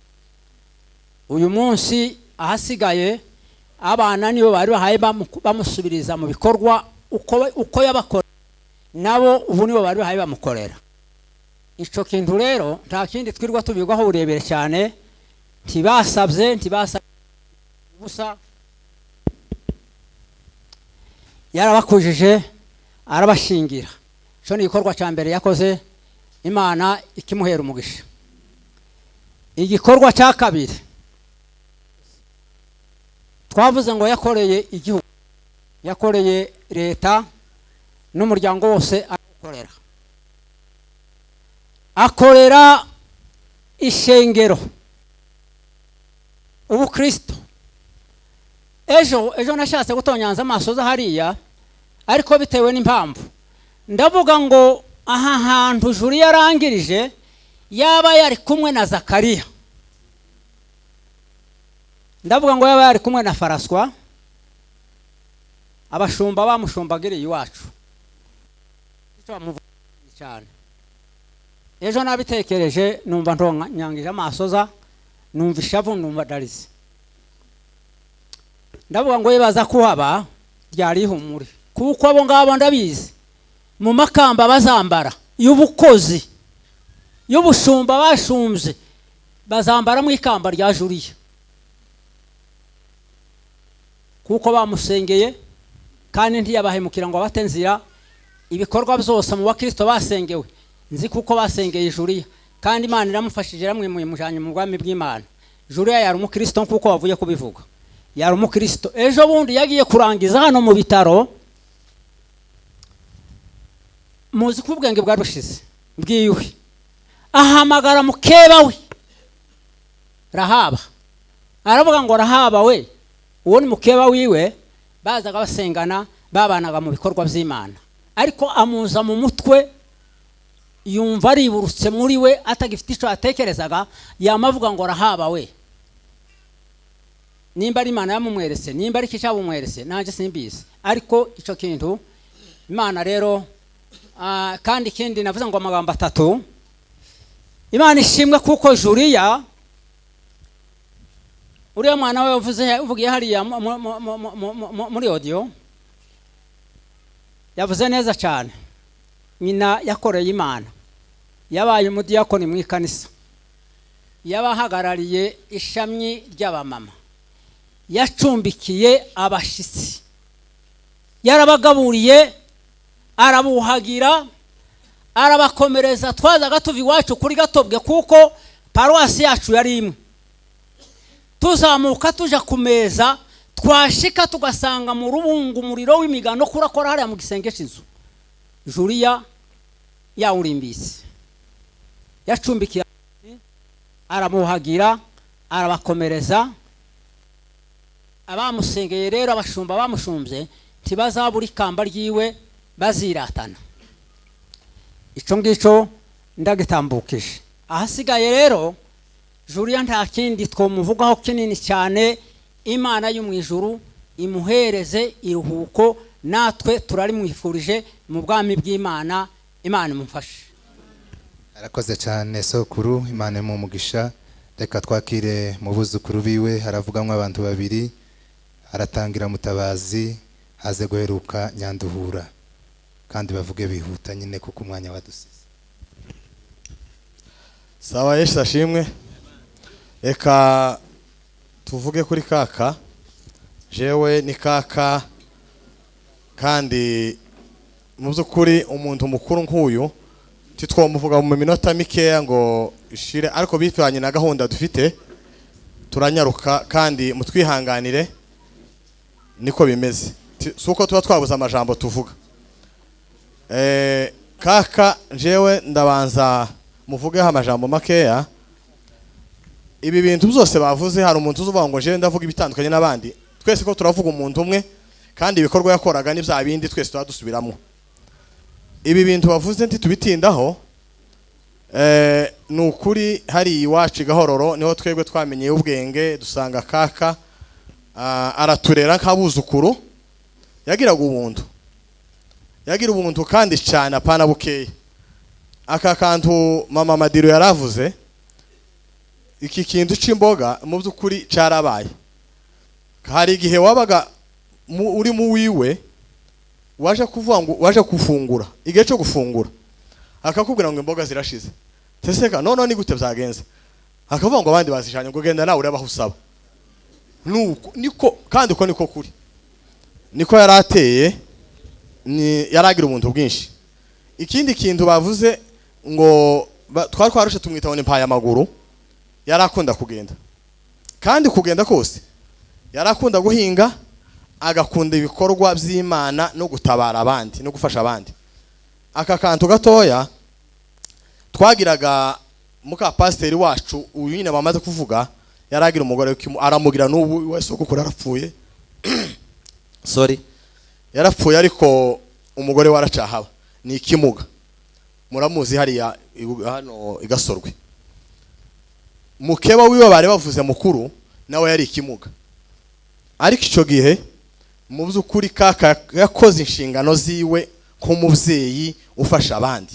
uyu munsi. Ahasigaye abana nibo bari bahaye bamusubiriza mu bikorwa uko yabakora, nabo ubu nibo bari bahaye bamukorera. Ico kintu rero nta kindi twirwa tubigwaho uburebere cyane. Ntibasabye, ntibasabye ubusa, yarabakujije arabashingira. Ico ni igikorwa ca mbere yakoze, Imana ikimuhera umugisha. Igikorwa cya kabiri twavuze ngo yakoreye igihugu, yakoreye leta n'umuryango wose akorera, akorera ishengero ubukristo. Ejo nashatse gutonyanza amaso za hariya, ariko bitewe n'impamvu ndavuga ngo aha hantu Juri yarangirije yaba yari kumwe na Zakariya, ndavuga ngo yaba yari kumwe na Faraswa, abashumba bamushumbagiriye iwacu cyane. Ejo nabitekereje numva ntonyangije amaso za, numva ishavu, numva darize. Ndavuga ngo yibaza kuhaba ryari ihumure, kuko abo ngabo ndabizi mu makamba bazambara y'ubukozi y'ubushumba bashumbye, bazambara mu ikamba rya Juriya, kuko bamusengeye kandi ntiyabahemukira ngo abate nzira. Ibikorwa byose mu bakristo basengewe nzi kuko basengeye Juriya, kandi Imana iramufashije iramwimuye imujanye mu bwami bw'Imana. Juriya yari umukristo nkuko bavuye kubivuga, yari umukristo. Ejo bundi yagiye kurangiza hano mu bitaro, muzi ko ubwenge bwari bushize bwiwe, ahamagara mukeba we Rahaba, aravuga ngo Rahaba we, uwo ni mukeba wiwe, bazaga basengana, babanaga mu bikorwa by'Imana, ariko amuza mu mutwe yumva ariburutse muri we atagifite icyo atekerezaga, yamavuga ngo Rahaba we, nimba ari Imana yamumwerese, nimba ari icyabumwerese nanjye simbizi, ariko icyo kintu Imana rero. Kandi ikindi navuze ngo amagambo atatu, Imana ishimwe kuko Juriya uriya mwana we yavuze, uvugiye hariya muri audio, yavuze neza cyane. Nyina yakoreye Imana, yabaye umudiyakoni mu ikanisa, yabahagarariye ishami ry'abamama, yacumbikiye abashitsi, yarabagaburiye, arabuhagira, arabakomereza. Twazaga tuva iwacu kuri Gatobwe kuko paruwasi yacu yari imwe, tuzamuka tuja kumeza, twashika tugasanga mu rubungu umuriro w'imigano kurakora hariya mu gisenge cy'inzu. Juriya yawurimbise, yacumbikiye, aramuhagira, arabakomereza. Abamusengeye rero, abashumba bamushumbye ntibazabura ikamba ryiwe, baziratana. Ico ngico ndagitambukije. Ahasigaye rero Juriya nta kindi twomuvugaho kinini cyane. Imana yo mu ijuru imuhereze iruhuko, natwe turarimwifurije mu bwami bw'Imana. Imana imufashe. Arakoze cyane sokuru, Imana imumugisha. Reka twakire mu buzukuru biwe, haravugamwe abantu babiri, aratangira Mutabazi, haze guheruka Nyanduhura, kandi bavuge bihuta nyine kuko umwanya wadusize. Sawa, Yesu ashimwe. Reka tuvuge kuri kaka. Jewe ni kaka, kandi mu by'ukuri umuntu mukuru nk'uyu titwomuvuga mu minota mikeya ngo ishire, ariko bivanye na gahunda dufite turanyaruka, kandi mutwihanganire niko bimeze, suko tuba twabuze amajambo tuvuga. Kaka jewe ndabanza muvugeho amajambo makeya. Ibi bintu byose bavuze, hari umuntu uzuvuga ngo jewe ndavuga ibitandukanye n'abandi. Twese ko turavuga umuntu umwe, kandi ibikorwa yakoraga ni bya bindi twese tuba dusubiramo. Ibi bintu bavuze ntitubitindaho. Ni ukuri hari iwacu Gahororo niho twebwe twamenyeye ubwenge, dusanga kaka araturera nk'abuzukuru. Yagiraga ubuntu, yagira ubuntu kandi cyane, apana bukeye. Aka kantu mama Madiro yaravuze, iki kintu c'imboga mu by'ukuri cyarabaye. Hari igihe wabaga uri mu wiwe, waje kuvuga ngo waje kufungura, igihe cyo gufungura akakubwira ngo imboga zirashize. Teseka none ni gute byagenze? Akavuga ngo abandi bazijanye, ngo genda nawe urabaho usaba. Nuko niko kandi uko niko kuri. Niko yarateye, ni yaragira ubuntu bwinshi. Ikindi kintu bavuze ngo twari twarushe tumwita ngo ni mpaye amaguru, yarakunda kugenda. Kandi kugenda kose yarakunda guhinga, agakunda ibikorwa by'Imana no gutabara abandi no gufasha abandi. Aka kantu gatoya twagiraga muka pasiteri wacu uyu nyine bamaze kuvuga, yaragira umugore aramugira n'ubu wese kuko yarapfuye. Sorry, yarapfuye ariko umugore waracahaba ni ikimuga, muramuzi hariya hano igasorwe. Mukeba wiwe bari bavuze mukuru nawe yari ikimuga, ariko ico gihe mu by'ukuri kaka yakoze inshingano ziwe nk'umuvyeyi ufasha abandi.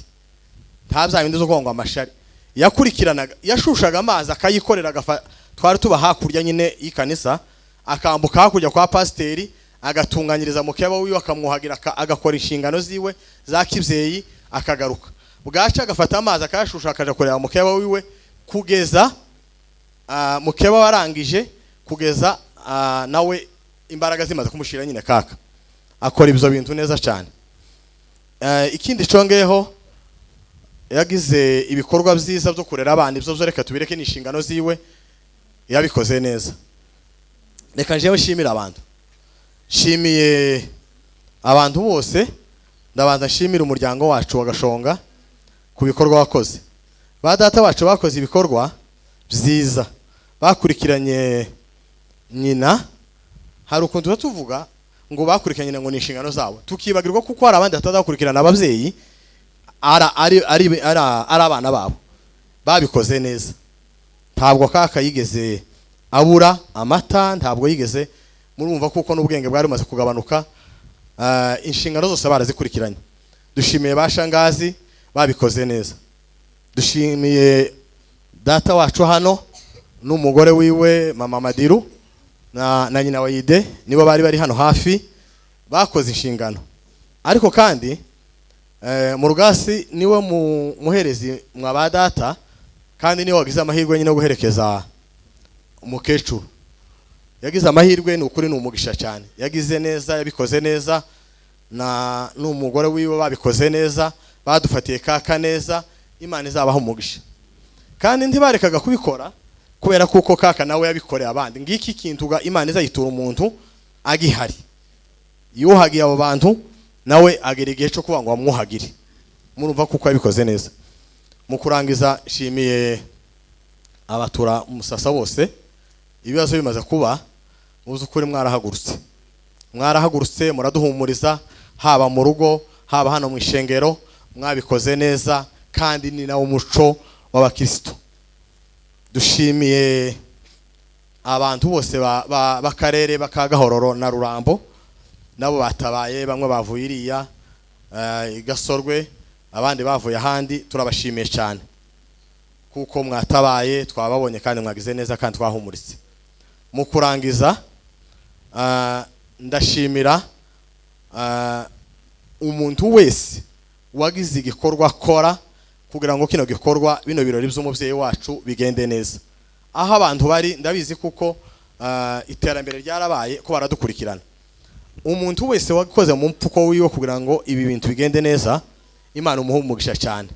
Nta bya bindi zo kwangwa amashari yakurikiranaga, yashushaga amazi akayikorera, twari tuba hakurya nyine y'ikanisa, akambuka hakurya kwa pasiteri agatunganyiriza mukeba wiwe, akamwuhagira, agakora inshingano ziwe za kibyeyi, akagaruka bwaca agafata amazi akayashusha akaja kureba mukeba wiwe kugeza mukeba warangije, kugeza nawe imbaraga zimaze kumushira nyine. Kaka akora ibyo bintu neza cyane. Ikindi congeyeho, yagize ibikorwa byiza byo kurera abana, ibyo byo reka tubireke ni inshingano ziwe, yabikoze neza. Reka njewe nshimire abantu, nshimiye abantu bose. Ndabanza nshimire umuryango wacu wa Gashonga ku bikorwa wakoze. Ba data wacu bakoze ibikorwa byiza, bakurikiranye nyina. Hari ukuntu tuvuga ngo bakurikiranye nyina ngo ni inshingano zabo, tukibagirwa kuko hari abandi batazakurikirana ababyeyi ari abana babo. Babikoze neza, ntabwo kaka yigeze abura amata, ntabwo yigeze murumva kuko n'ubwenge bwari bumaze kugabanuka. Inshingano zose barazikurikiranye. Dushimiye bashangazi babikoze neza, dushimiye data wacu hano n'umugore wiwe mama Madiru na nyina wa Yide, nibo bari bari hano hafi, bakoze inshingano. Ariko kandi Murugasi niwe muherezi mwa ba data, kandi niwe wagize amahirwe nyine yo guherekeza umukecuru. Yagize amahirwe, ni ukuri ni umugisha cyane, yagize neza, yabikoze neza, na n'umugore wiwe babikoze neza, badufatiye kaka neza. Imana izabaho umugisha. Kandi ntibarekaga kubikora kubera kuko kaka nawe yabikoreye abandi. Ngiki kintu Imana izayitura umuntu agihari, yuhagiye abo bantu nawe agera igihe cyo kuba ngo amwuhagire. Murumva kuko yabikoze neza. Mu kurangiza nshimiye abatura umusasa bose. Ibibazo bimaze kuba mu by'ukuri mwarahagurutse, mwarahagurutse muraduhumuriza, haba mu rugo haba hano mu ishengero, mwabikoze neza kandi ni nawo umuco w'abakristo. Dushimiye abantu bose b'akarere bakagahororo na Rurambo, nabo batabaye, bamwe bavuye iriya igasorwe, abandi bavuye ahandi. Turabashimiye cyane kuko mwatabaye, twababonye kandi mwagize neza kandi twahumuritse. Mu kurangiza ndashimira umuntu wese wagize igikorwa akora kugira ngo kino gikorwa, bino birori by'umubyeyi wacu bigende neza. Aho abantu bari ndabizi kuko iterambere ryarabaye ko baradukurikirana. Umuntu wese wakoze mu mfuko wiwe kugira ngo ibi bintu bigende neza, Imana umuhe umugisha cyane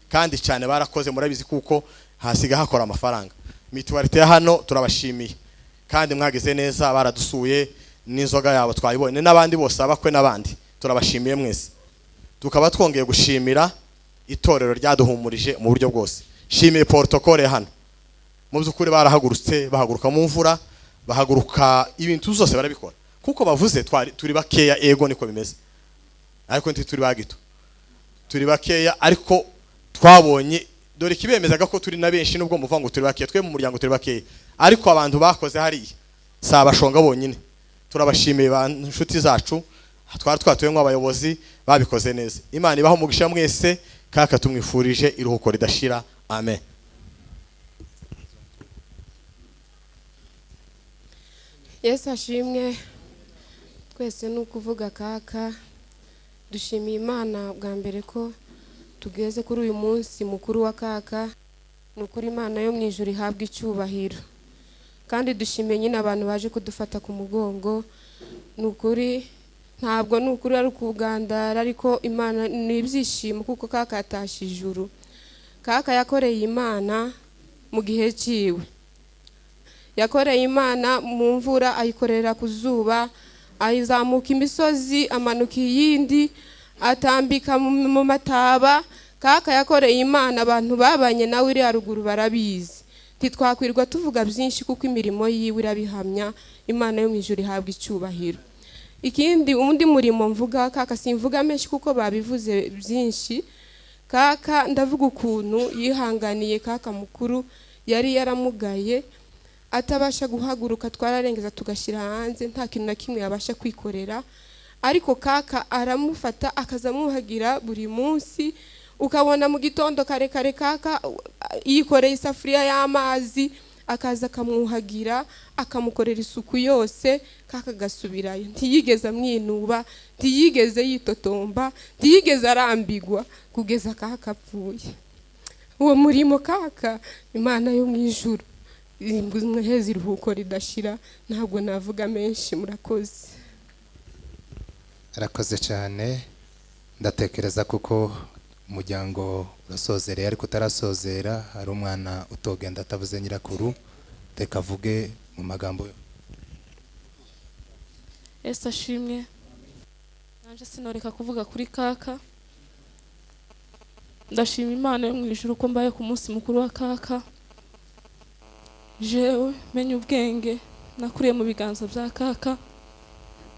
kandi cyane. Barakoze, murabizi kuko hasiga hakora amafaranga. Mituwarite ya hano turabashimiye kandi mwagize neza, baradusuye n'inzoga yabo twayibonye, n'abandi bose abakwe n'abandi turabashimiye mwese. Tukaba twongeye gushimira itorero ryaduhumurije mu buryo bwose. Shimiye protocole hano, mu by'ukuri barahagurutse, bahaguruka mu mvura, bahaguruka ibintu zose barabikora. Kuko bavuze turi bakeya, ego niko bimeze, ariko ntituri bagito, turi bakeya ariko twabonye dore kibemezaga ko turi na benshi. Nubwo muvuga ngo turi bakeya, twe mu muryango turi bakeya, ariko abantu bakoze hariya si abashonga bonyine. Turabashimiye ba nshuti zacu, twari twatuye nk'abayobozi babikoze neza. Imana ibaho umugisha mwese, kaka tumwifurije iruhuko ridashira. Amen. Yesu ashimwe. Twese ni ukuvuga kaka, dushimiye Imana bwa mbere ko tugeze kuri uyu munsi mukuru wa kaka. Ni ukuri Imana yo mu ijuru ihabwa icyubahiro, kandi dushimiye nyine abantu baje kudufata ku mugongo. Ni ukuri ntabwo ni ukuri ari ukugandara, ariko Imana ni ibyishimo kuko kaka yatashye ijuru. Kaka yakoreye Imana mu gihe cyiwe, yakoreye Imana mu mvura, ayikorera ku zuba, ayizamuka imisozi, amanuka iyindi, atambika mu mataba. Kaka yakoreye Imana, abantu babanye nawe iri haruguru barabizi. Ntitwakwirwa tuvuga byinshi kuko imirimo yiwe irabihamya. Imana yo mu ijuru ihabwa icyubahiro. Ikindi undi murimo mvuga kaka, simvuga menshi kuko babivuze byinshi. Kaka ndavuga ukuntu yihanganiye kaka mukuru yari yaramugaye atabasha guhaguruka, twararengeza tugashyira hanze, nta kintu na kimwe yabasha kwikorera, ariko kaka aramufata akazamwuhagira buri munsi. Ukabona mu gitondo kare kare kaka yikoreye isafuriya y'amazi, akaza akamwuhagira, akamukorera isuku yose, kaka agasubirayo. Ntiyigeze amwinuba, ntiyigeze yitotomba, ntiyigeze arambigwa kugeza kaka apfuye. Uwo murimo kaka, Imana yo mu ijuru imuheze iruhuko ridashira. Ntabwo navuga menshi, murakoze. Arakoze cyane. Ndatekereza kuko umuryango urasozereye, ariko utarasozera hari umwana utogenda atavuze nyirakuru, reka avuge mu magambo. Yesu ashimwe. Nanje sinoreka kuvuga kuri kaka. Ndashima Imana yo mu ijuru ko mbaye ku munsi mukuru wa kaka. Jewe menye ubwenge nakuriye mu biganza bya kaka,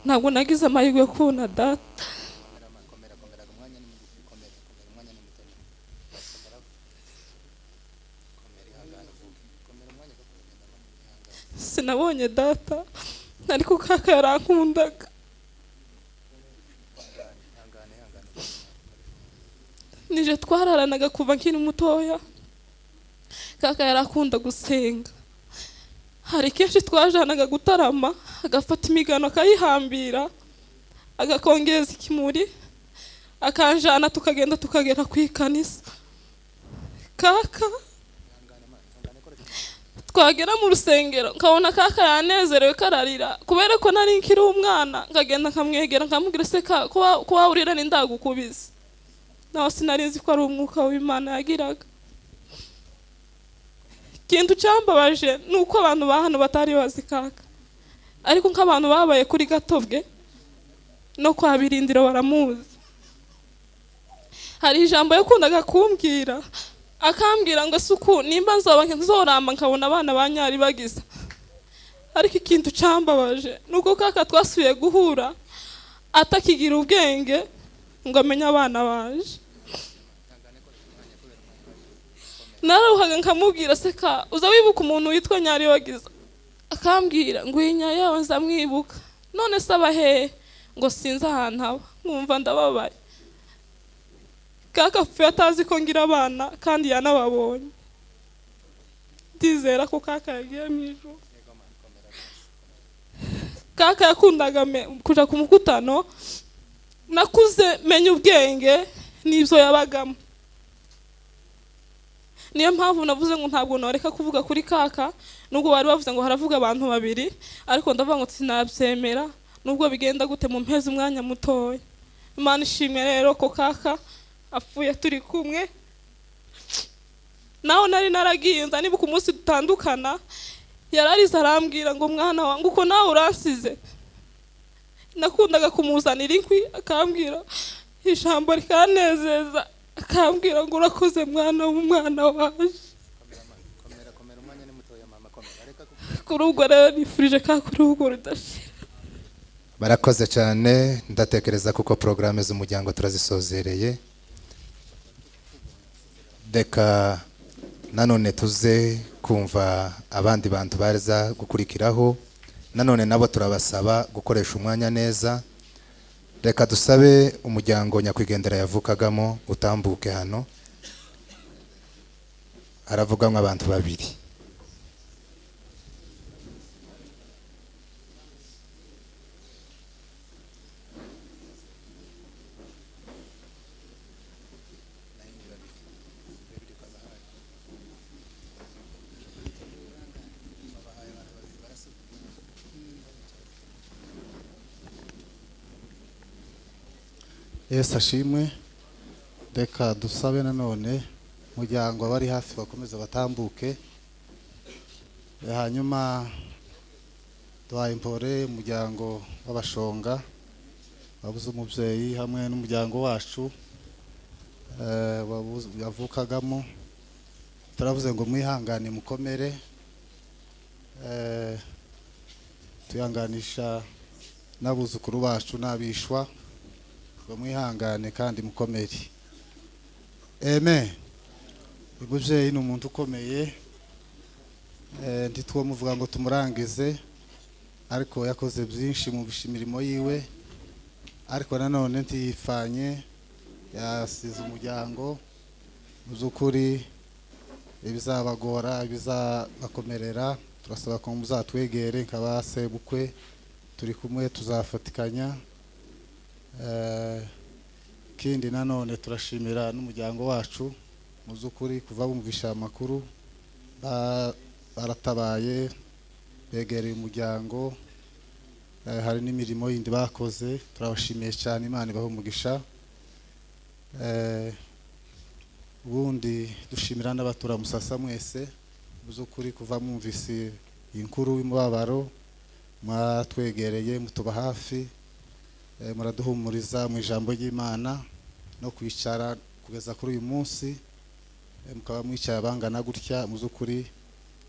ntabwo nagize amahirwe yo kubona data. Sinabonye data, ariko kaka yarankundaga. Nije twararanaga kuva nkiri mutoya. Kaka yarakunda gusenga. Hari kenshi twajanaga gutarama, agafata imigano akayihambira, agakongeza ikimuri, akanjana tukagenda tukagera ku ikanisa. Kaka twagera mu rusengero nkabona kaka yanezerewe kararira, kubera ko nari nkiri umwana, nkagenda nkamwegera nkamubwira se ka kuba urira ni ndagukubiza. Naho sinari nzi ko ari umwuka w'Imana yagiraga. Ikintu cyambabaje ni uko abantu ba hano batari bazi kaka, ariko nk'abantu babaye kuri Gatobwe no kwa Birindiro baramuzi. Hari ijambo yakundaga kumbwira, akambwira ngo suku nimba nzoba nzoramba nkabona abana ba Nyari bagiza. Ariko ikintu cyambabaje ni uko kaka twasubiye guhura atakigira ubwenge ngo amenye abana baje. Nararuhaga nkamubwira seka uza wibuka umuntu witwa Nyari wagiza, akambwira ngo iyi Nyari yawe nzamwibuka, none se aba hehe? Ngo sinzi ahantu aba. Nkumva ndababaye. Kaka apfuye atazi ko ngira abana kandi yanababonye. Ndizera ko kaka yagiye mu ijuru. Kaka yakundaga kuja ku mukutano, nakuze menya ubwenge n'ibyo yabagamo. Niyo mpamvu navuze ngo ntabwo noreka kuvuga kuri kaka, nubwo bari bavuze ngo haravuga abantu babiri, ariko ndavuga ngo sinabyemera nubwo bigenda gute mu mpeze umwanya mutoya. Imana ishimwe rero ko kaka apfuye turi kumwe. Naho nari naragiye nza nibuka umunsi dutandukana, yararize arambwira ngo mwana wangu uko nawe uransize. Nakundaga kumuzanira inkwi akambwira ijambo rikanezeza, akambwira ngo urakoze mwana w'umwana waje. Kuri ubwo rero nifurije ka kuri ubwo rudashira. Barakoze cyane. Ndatekereza kuko programme z'umuryango turazisozereye. Reka nanone tuze kumva abandi bantu baza gukurikiraho, nanone nabo turabasaba gukoresha umwanya neza. Reka dusabe umuryango nyakwigendera yavukagamo utambuke hano. Haravuga nk'abantu babiri. Yesu ashimwe. Reka dusabe nanone muryango abari hafi bakomeze batambuke, hanyuma duhaye impore umuryango w'abashonga wabuze umubyeyi hamwe n'umuryango wacu yavukagamo. Turavuze ngo mwihangane mukomere, tuyanganisha n'abuzukuru bacu n'abishwa ngo mwihangane kandi mukomere. Amen. Umubyeyi ni umuntu ukomeye, ntitwomuvuga ngo tumurangize, ariko yakoze byinshi mu imirimo yiwe, ariko nanone ntiyifanye, yasize umuryango. Mu by'ukuri ibizabagora ibizabakomerera turasaba ko muzatwegere nkaba sebukwe, turi kumwe tuzafatikanya. Kindi nanone turashimira n'umuryango wacu mu by'ukuri kuva bumvisha amakuru baratabaye begereye umuryango, hari n'imirimo yindi bakoze, turabashimiye cyane, Imana ibahe umugisha. Ubundi dushimira n'abatura Musasa mwese mu by'ukuri kuva mwumvise inkuru y'umubabaro mwatwegereye mutuba hafi, muraduhumuriza mu ijambo ry'Imana no kwicara kugeza kuri uyu munsi, mukaba mwicaye abangana gutya, mu by'ukuri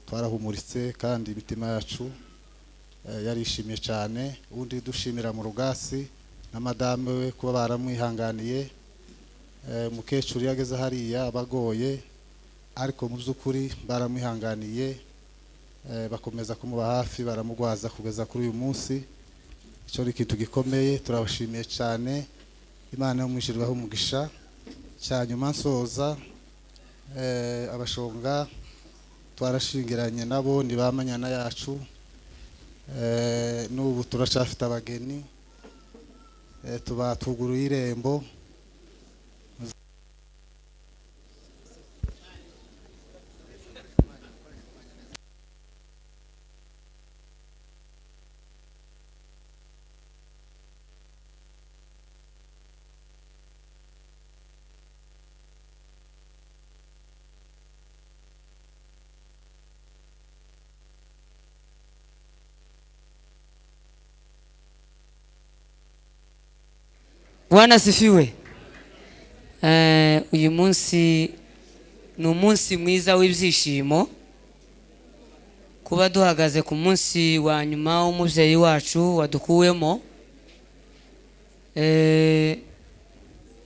twarahumuritse kandi imitima yacu yarishimye cyane. Ubundi dushimira mu rugasi na madame we kuba baramwihanganiye. Mukecuru yageze hariya abagoye, ariko mu by'ukuri baramwihanganiye, bakomeza kumuba hafi, baramugwaza kugeza kuri uyu munsi. Icyo ni ikintu gikomeye, turabashimiye cyane, Imana yo mu ijuru ibahe umugisha. Cyanyuma nsoza, abashonga twarashingiranye nabo ni bamanyana yacu, n'ubu turacafite abageni, tuba tuguruye irembo. Bwana asifiwe. Uyu munsi ni umunsi mwiza w'ibyishimo kuba duhagaze ku munsi wa nyuma w'umubyeyi wacu wadukuwemo.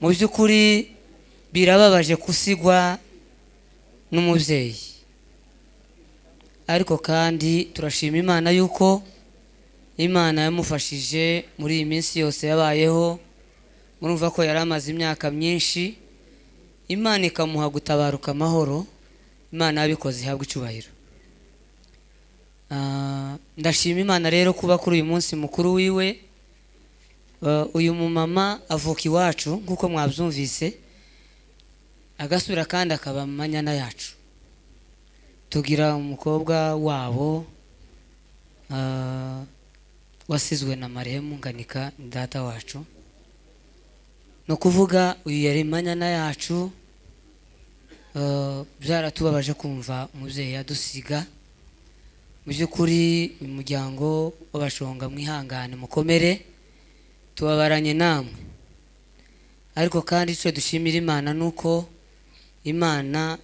Mu by'ukuri birababaje gusigwa n'umubyeyi, ariko kandi turashima Imana yuko Imana yamufashije muri iyi minsi yose yabayeho. Murumva ko yari amaze imyaka myinshi, Imana ikamuha gutabaruka amahoro. Imana yabikoze ihabwa icyubahiro. Ndashima Imana rero kuba kuri uyu munsi mukuru wiwe. Uyu mumama avuka iwacu nkuko mwabyumvise, agasubira kandi akaba manyana yacu. Tugira umukobwa wabo wasizwe na marehemu Nganika data wacu. No kuvuga uyu yari manyana yacu, byaratubabaje kumva umubyeyi yadusiga. Mu by'ukuri umuryango w'abashonga mwihangane mukomere, tubabaranye namwe. Ariko kandi icyo dushimira Imana nuko Imana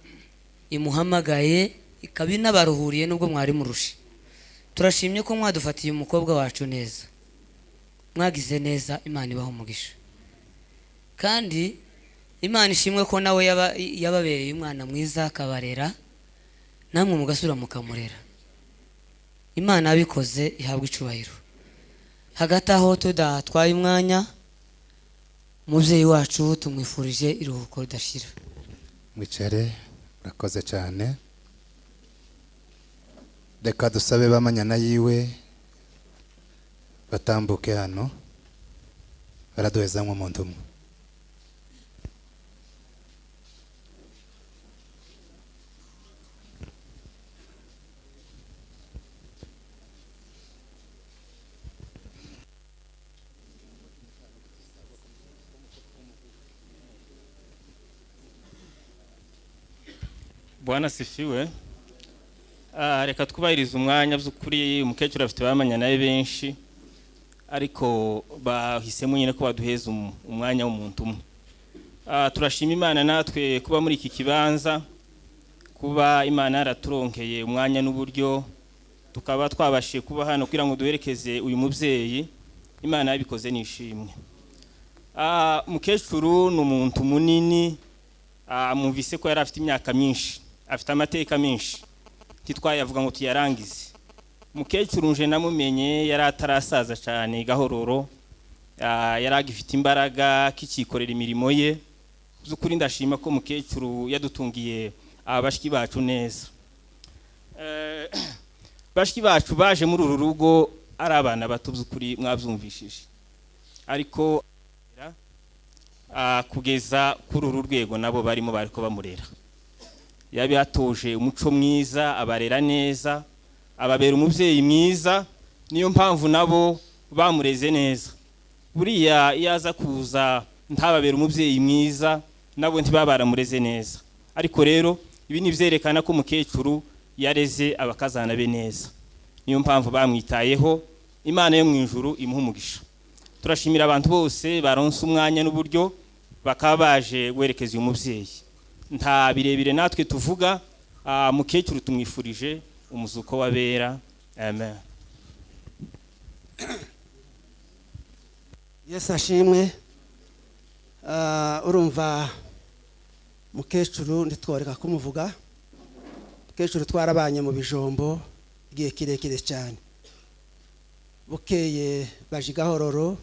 imuhamagaye ikaba inabaruhuriye nubwo mwari murushe. Turashimye ko mwadufatiye umukobwa wacu neza, mwagize neza, Imana ibahe umugisha. Kandi Imana ishimwe ko nawe yababereye umwana mwiza akabarera, namwe mugasubira mukamurera. Imana yabikoze ihabwa icubahiro. Hagati aho tudatwaye umwanya, umubyeyi wacu tumwifurije iruhuko ridashira. Mwicare, murakoze cyane. Reka dusabe bamanyana yiwe batambuke hano, baraduheza nk'umuntu umwe. Bwana sifiwe. Reka twubahirize umwanya. By'ukuri umukecuru afite bamanya nawe benshi, ariko bahisemo nyine ko baduheza umwanya w'umuntu umwe. Turashima Imana natwe kuba muri iki kibanza, kuba Imana yaraturonkeye umwanya n'uburyo tukaba twabashije kuba hano kugira ngo duherekeze uyu mubyeyi. Imana yabikoze nishimwe. Mukecuru ni umuntu munini. Mwumvise ko yari afite imyaka myinshi, afite amateka menshi, ntitwayavuga ngo tuyarangize. Mukecuru nje namumenye yari atarasaza cyane gahororo, yari agifite imbaraga kikikorera imirimo ye. By'ukuri ndashima ko mukecuru yadutungiye abashiki bacu neza. Bashiki bacu baje muri uru rugo ari abana bato, by'ukuri mwabyumvishije, ariko kugeza kuri uru rwego nabo barimo bariko bamurera. Yabatoje umuco mwiza, abarera neza, ababera umubyeyi mwiza, niyo mpamvu nabo bamureze neza. Buriya iyo aza kuza ntababera umubyeyi mwiza, nabo ntibabaramureze neza. Ariko rero ibi ni byerekana ko umukecuru yareze abakazana be neza, niyo mpamvu bamwitayeho. Imana yo mu ijuru imuha umugisha. Turashimira abantu bose baronse umwanya n'uburyo bakaba baje guherekeza uyu mubyeyi. Nta birebire natwe tuvuga. Mukecuru tumwifurije umuzuko w'abera. Amen. Yesu ashimwe. Urumva mukecuru ntitworeka kumuvuga. Mukecuru twarabanye mu bijombo igihe kirekire cyane. Bukeye baje gahororo,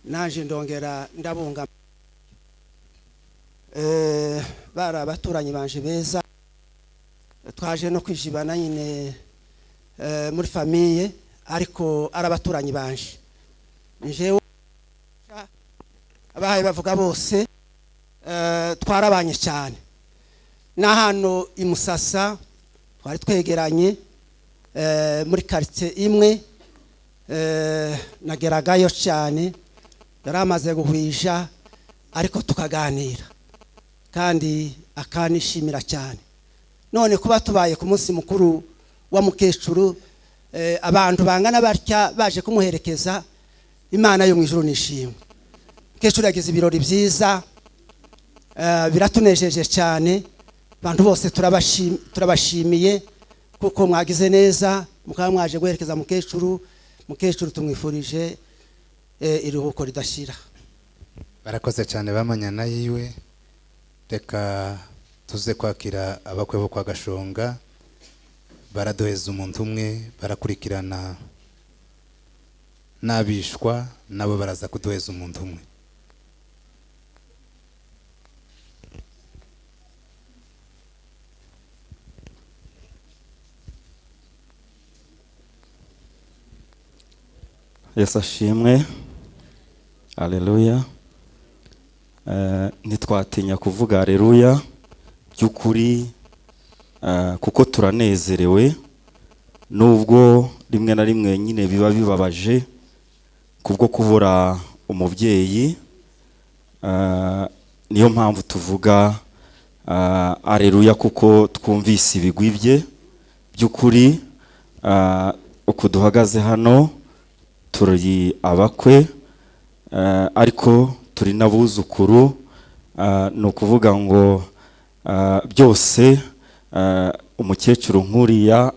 naje ndongera ndabunga. Bari abaturanyi banje beza, twaje no kwijibana nyine muri famille, ariko ari abaturanyi banje. Njewe abahaye bavuga bose, twarabanye cyane. Na hano i Musasa twari twegeranye, muri quartier imwe, nageragayo cyane, yaramaze guhwija ariko tukaganira kandi akanishimira cyane. None kuba tubaye ku munsi mukuru wa mukecuru, abantu bangana batya baje kumuherekeza, Imana yo mu ijuru nishimwe. Mukecuru yagize ibirori byiza, biratunejeje cyane. Abantu bose turabashimiye kuko mwagize neza, mukaba mwaje guherekeza mukecuru. Mukecuru tumwifurije iruhuko ridashira. Barakoze cyane bamanyana yiwe. Reka tuze kwakira abakwe bo kwa Gashonga, baraduheza umuntu umwe, barakurikirana n'abishwa nabo baraza kuduheza umuntu umwe. Yesu ashimwe. Haleluya. Ntitwatinya kuvuga haleluya by'ukuri, kuko turanezerewe nubwo rimwe na rimwe nyine biba bibabaje kubwo kubura umubyeyi. Niyo mpamvu tuvuga haleluya, kuko twumvise ibigwi bye by'ukuri. Uko duhagaze hano turi abakwe, ariko turi n'abuzukuru. Ni ukuvuga ngo byose umukecuru nkuriya,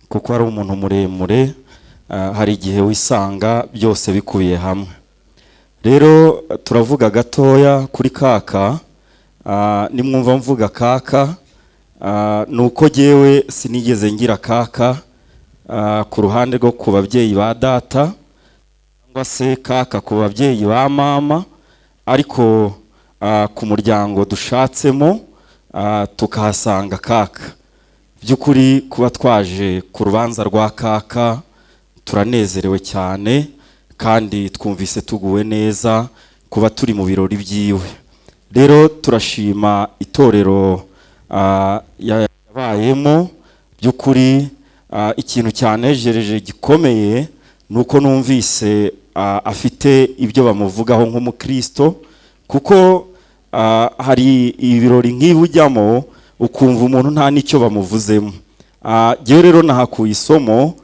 kuko ari umuntu muremure, hari igihe wisanga byose bikubiye hamwe. Rero turavuga gatoya kuri kaka. Nimwumva mvuga kaka, nuko jewe sinigeze ngira kaka ku ruhande rwo ku babyeyi ba data, cyangwa se kaka ku babyeyi ba mama, ariko ku muryango dushatsemo tukahasanga kaka. By'ukuri kuba twaje ku rubanza rwa kaka turanezerewe cyane, kandi twumvise tuguwe neza kuba turi mu birori byiwe. Rero turashima itorero yabayemo. By'ukuri ikintu cyanejereje gikomeye nuko numvise afite ibyo bamuvugaho nk'umukristo, kuko Hari ibirori nk'ibi ujyamo ukumva umuntu nta n'icyo bamuvuzemo. Jyewe rero nahakuye isomo,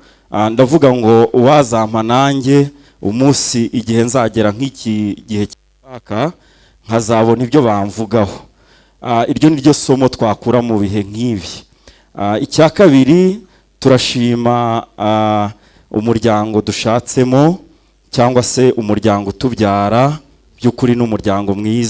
ndavuga ngo uwazampa nanjye umunsi igihe nzagera nk'iki gihe cy'aka nkazabona ibyo bamvugaho. Iryo ni ryo somo twakura mu bihe nk'ibi. Icya kabiri, turashima umuryango dushatsemo cyangwa se umuryango utubyara, by'ukuri ni umuryango mwiza.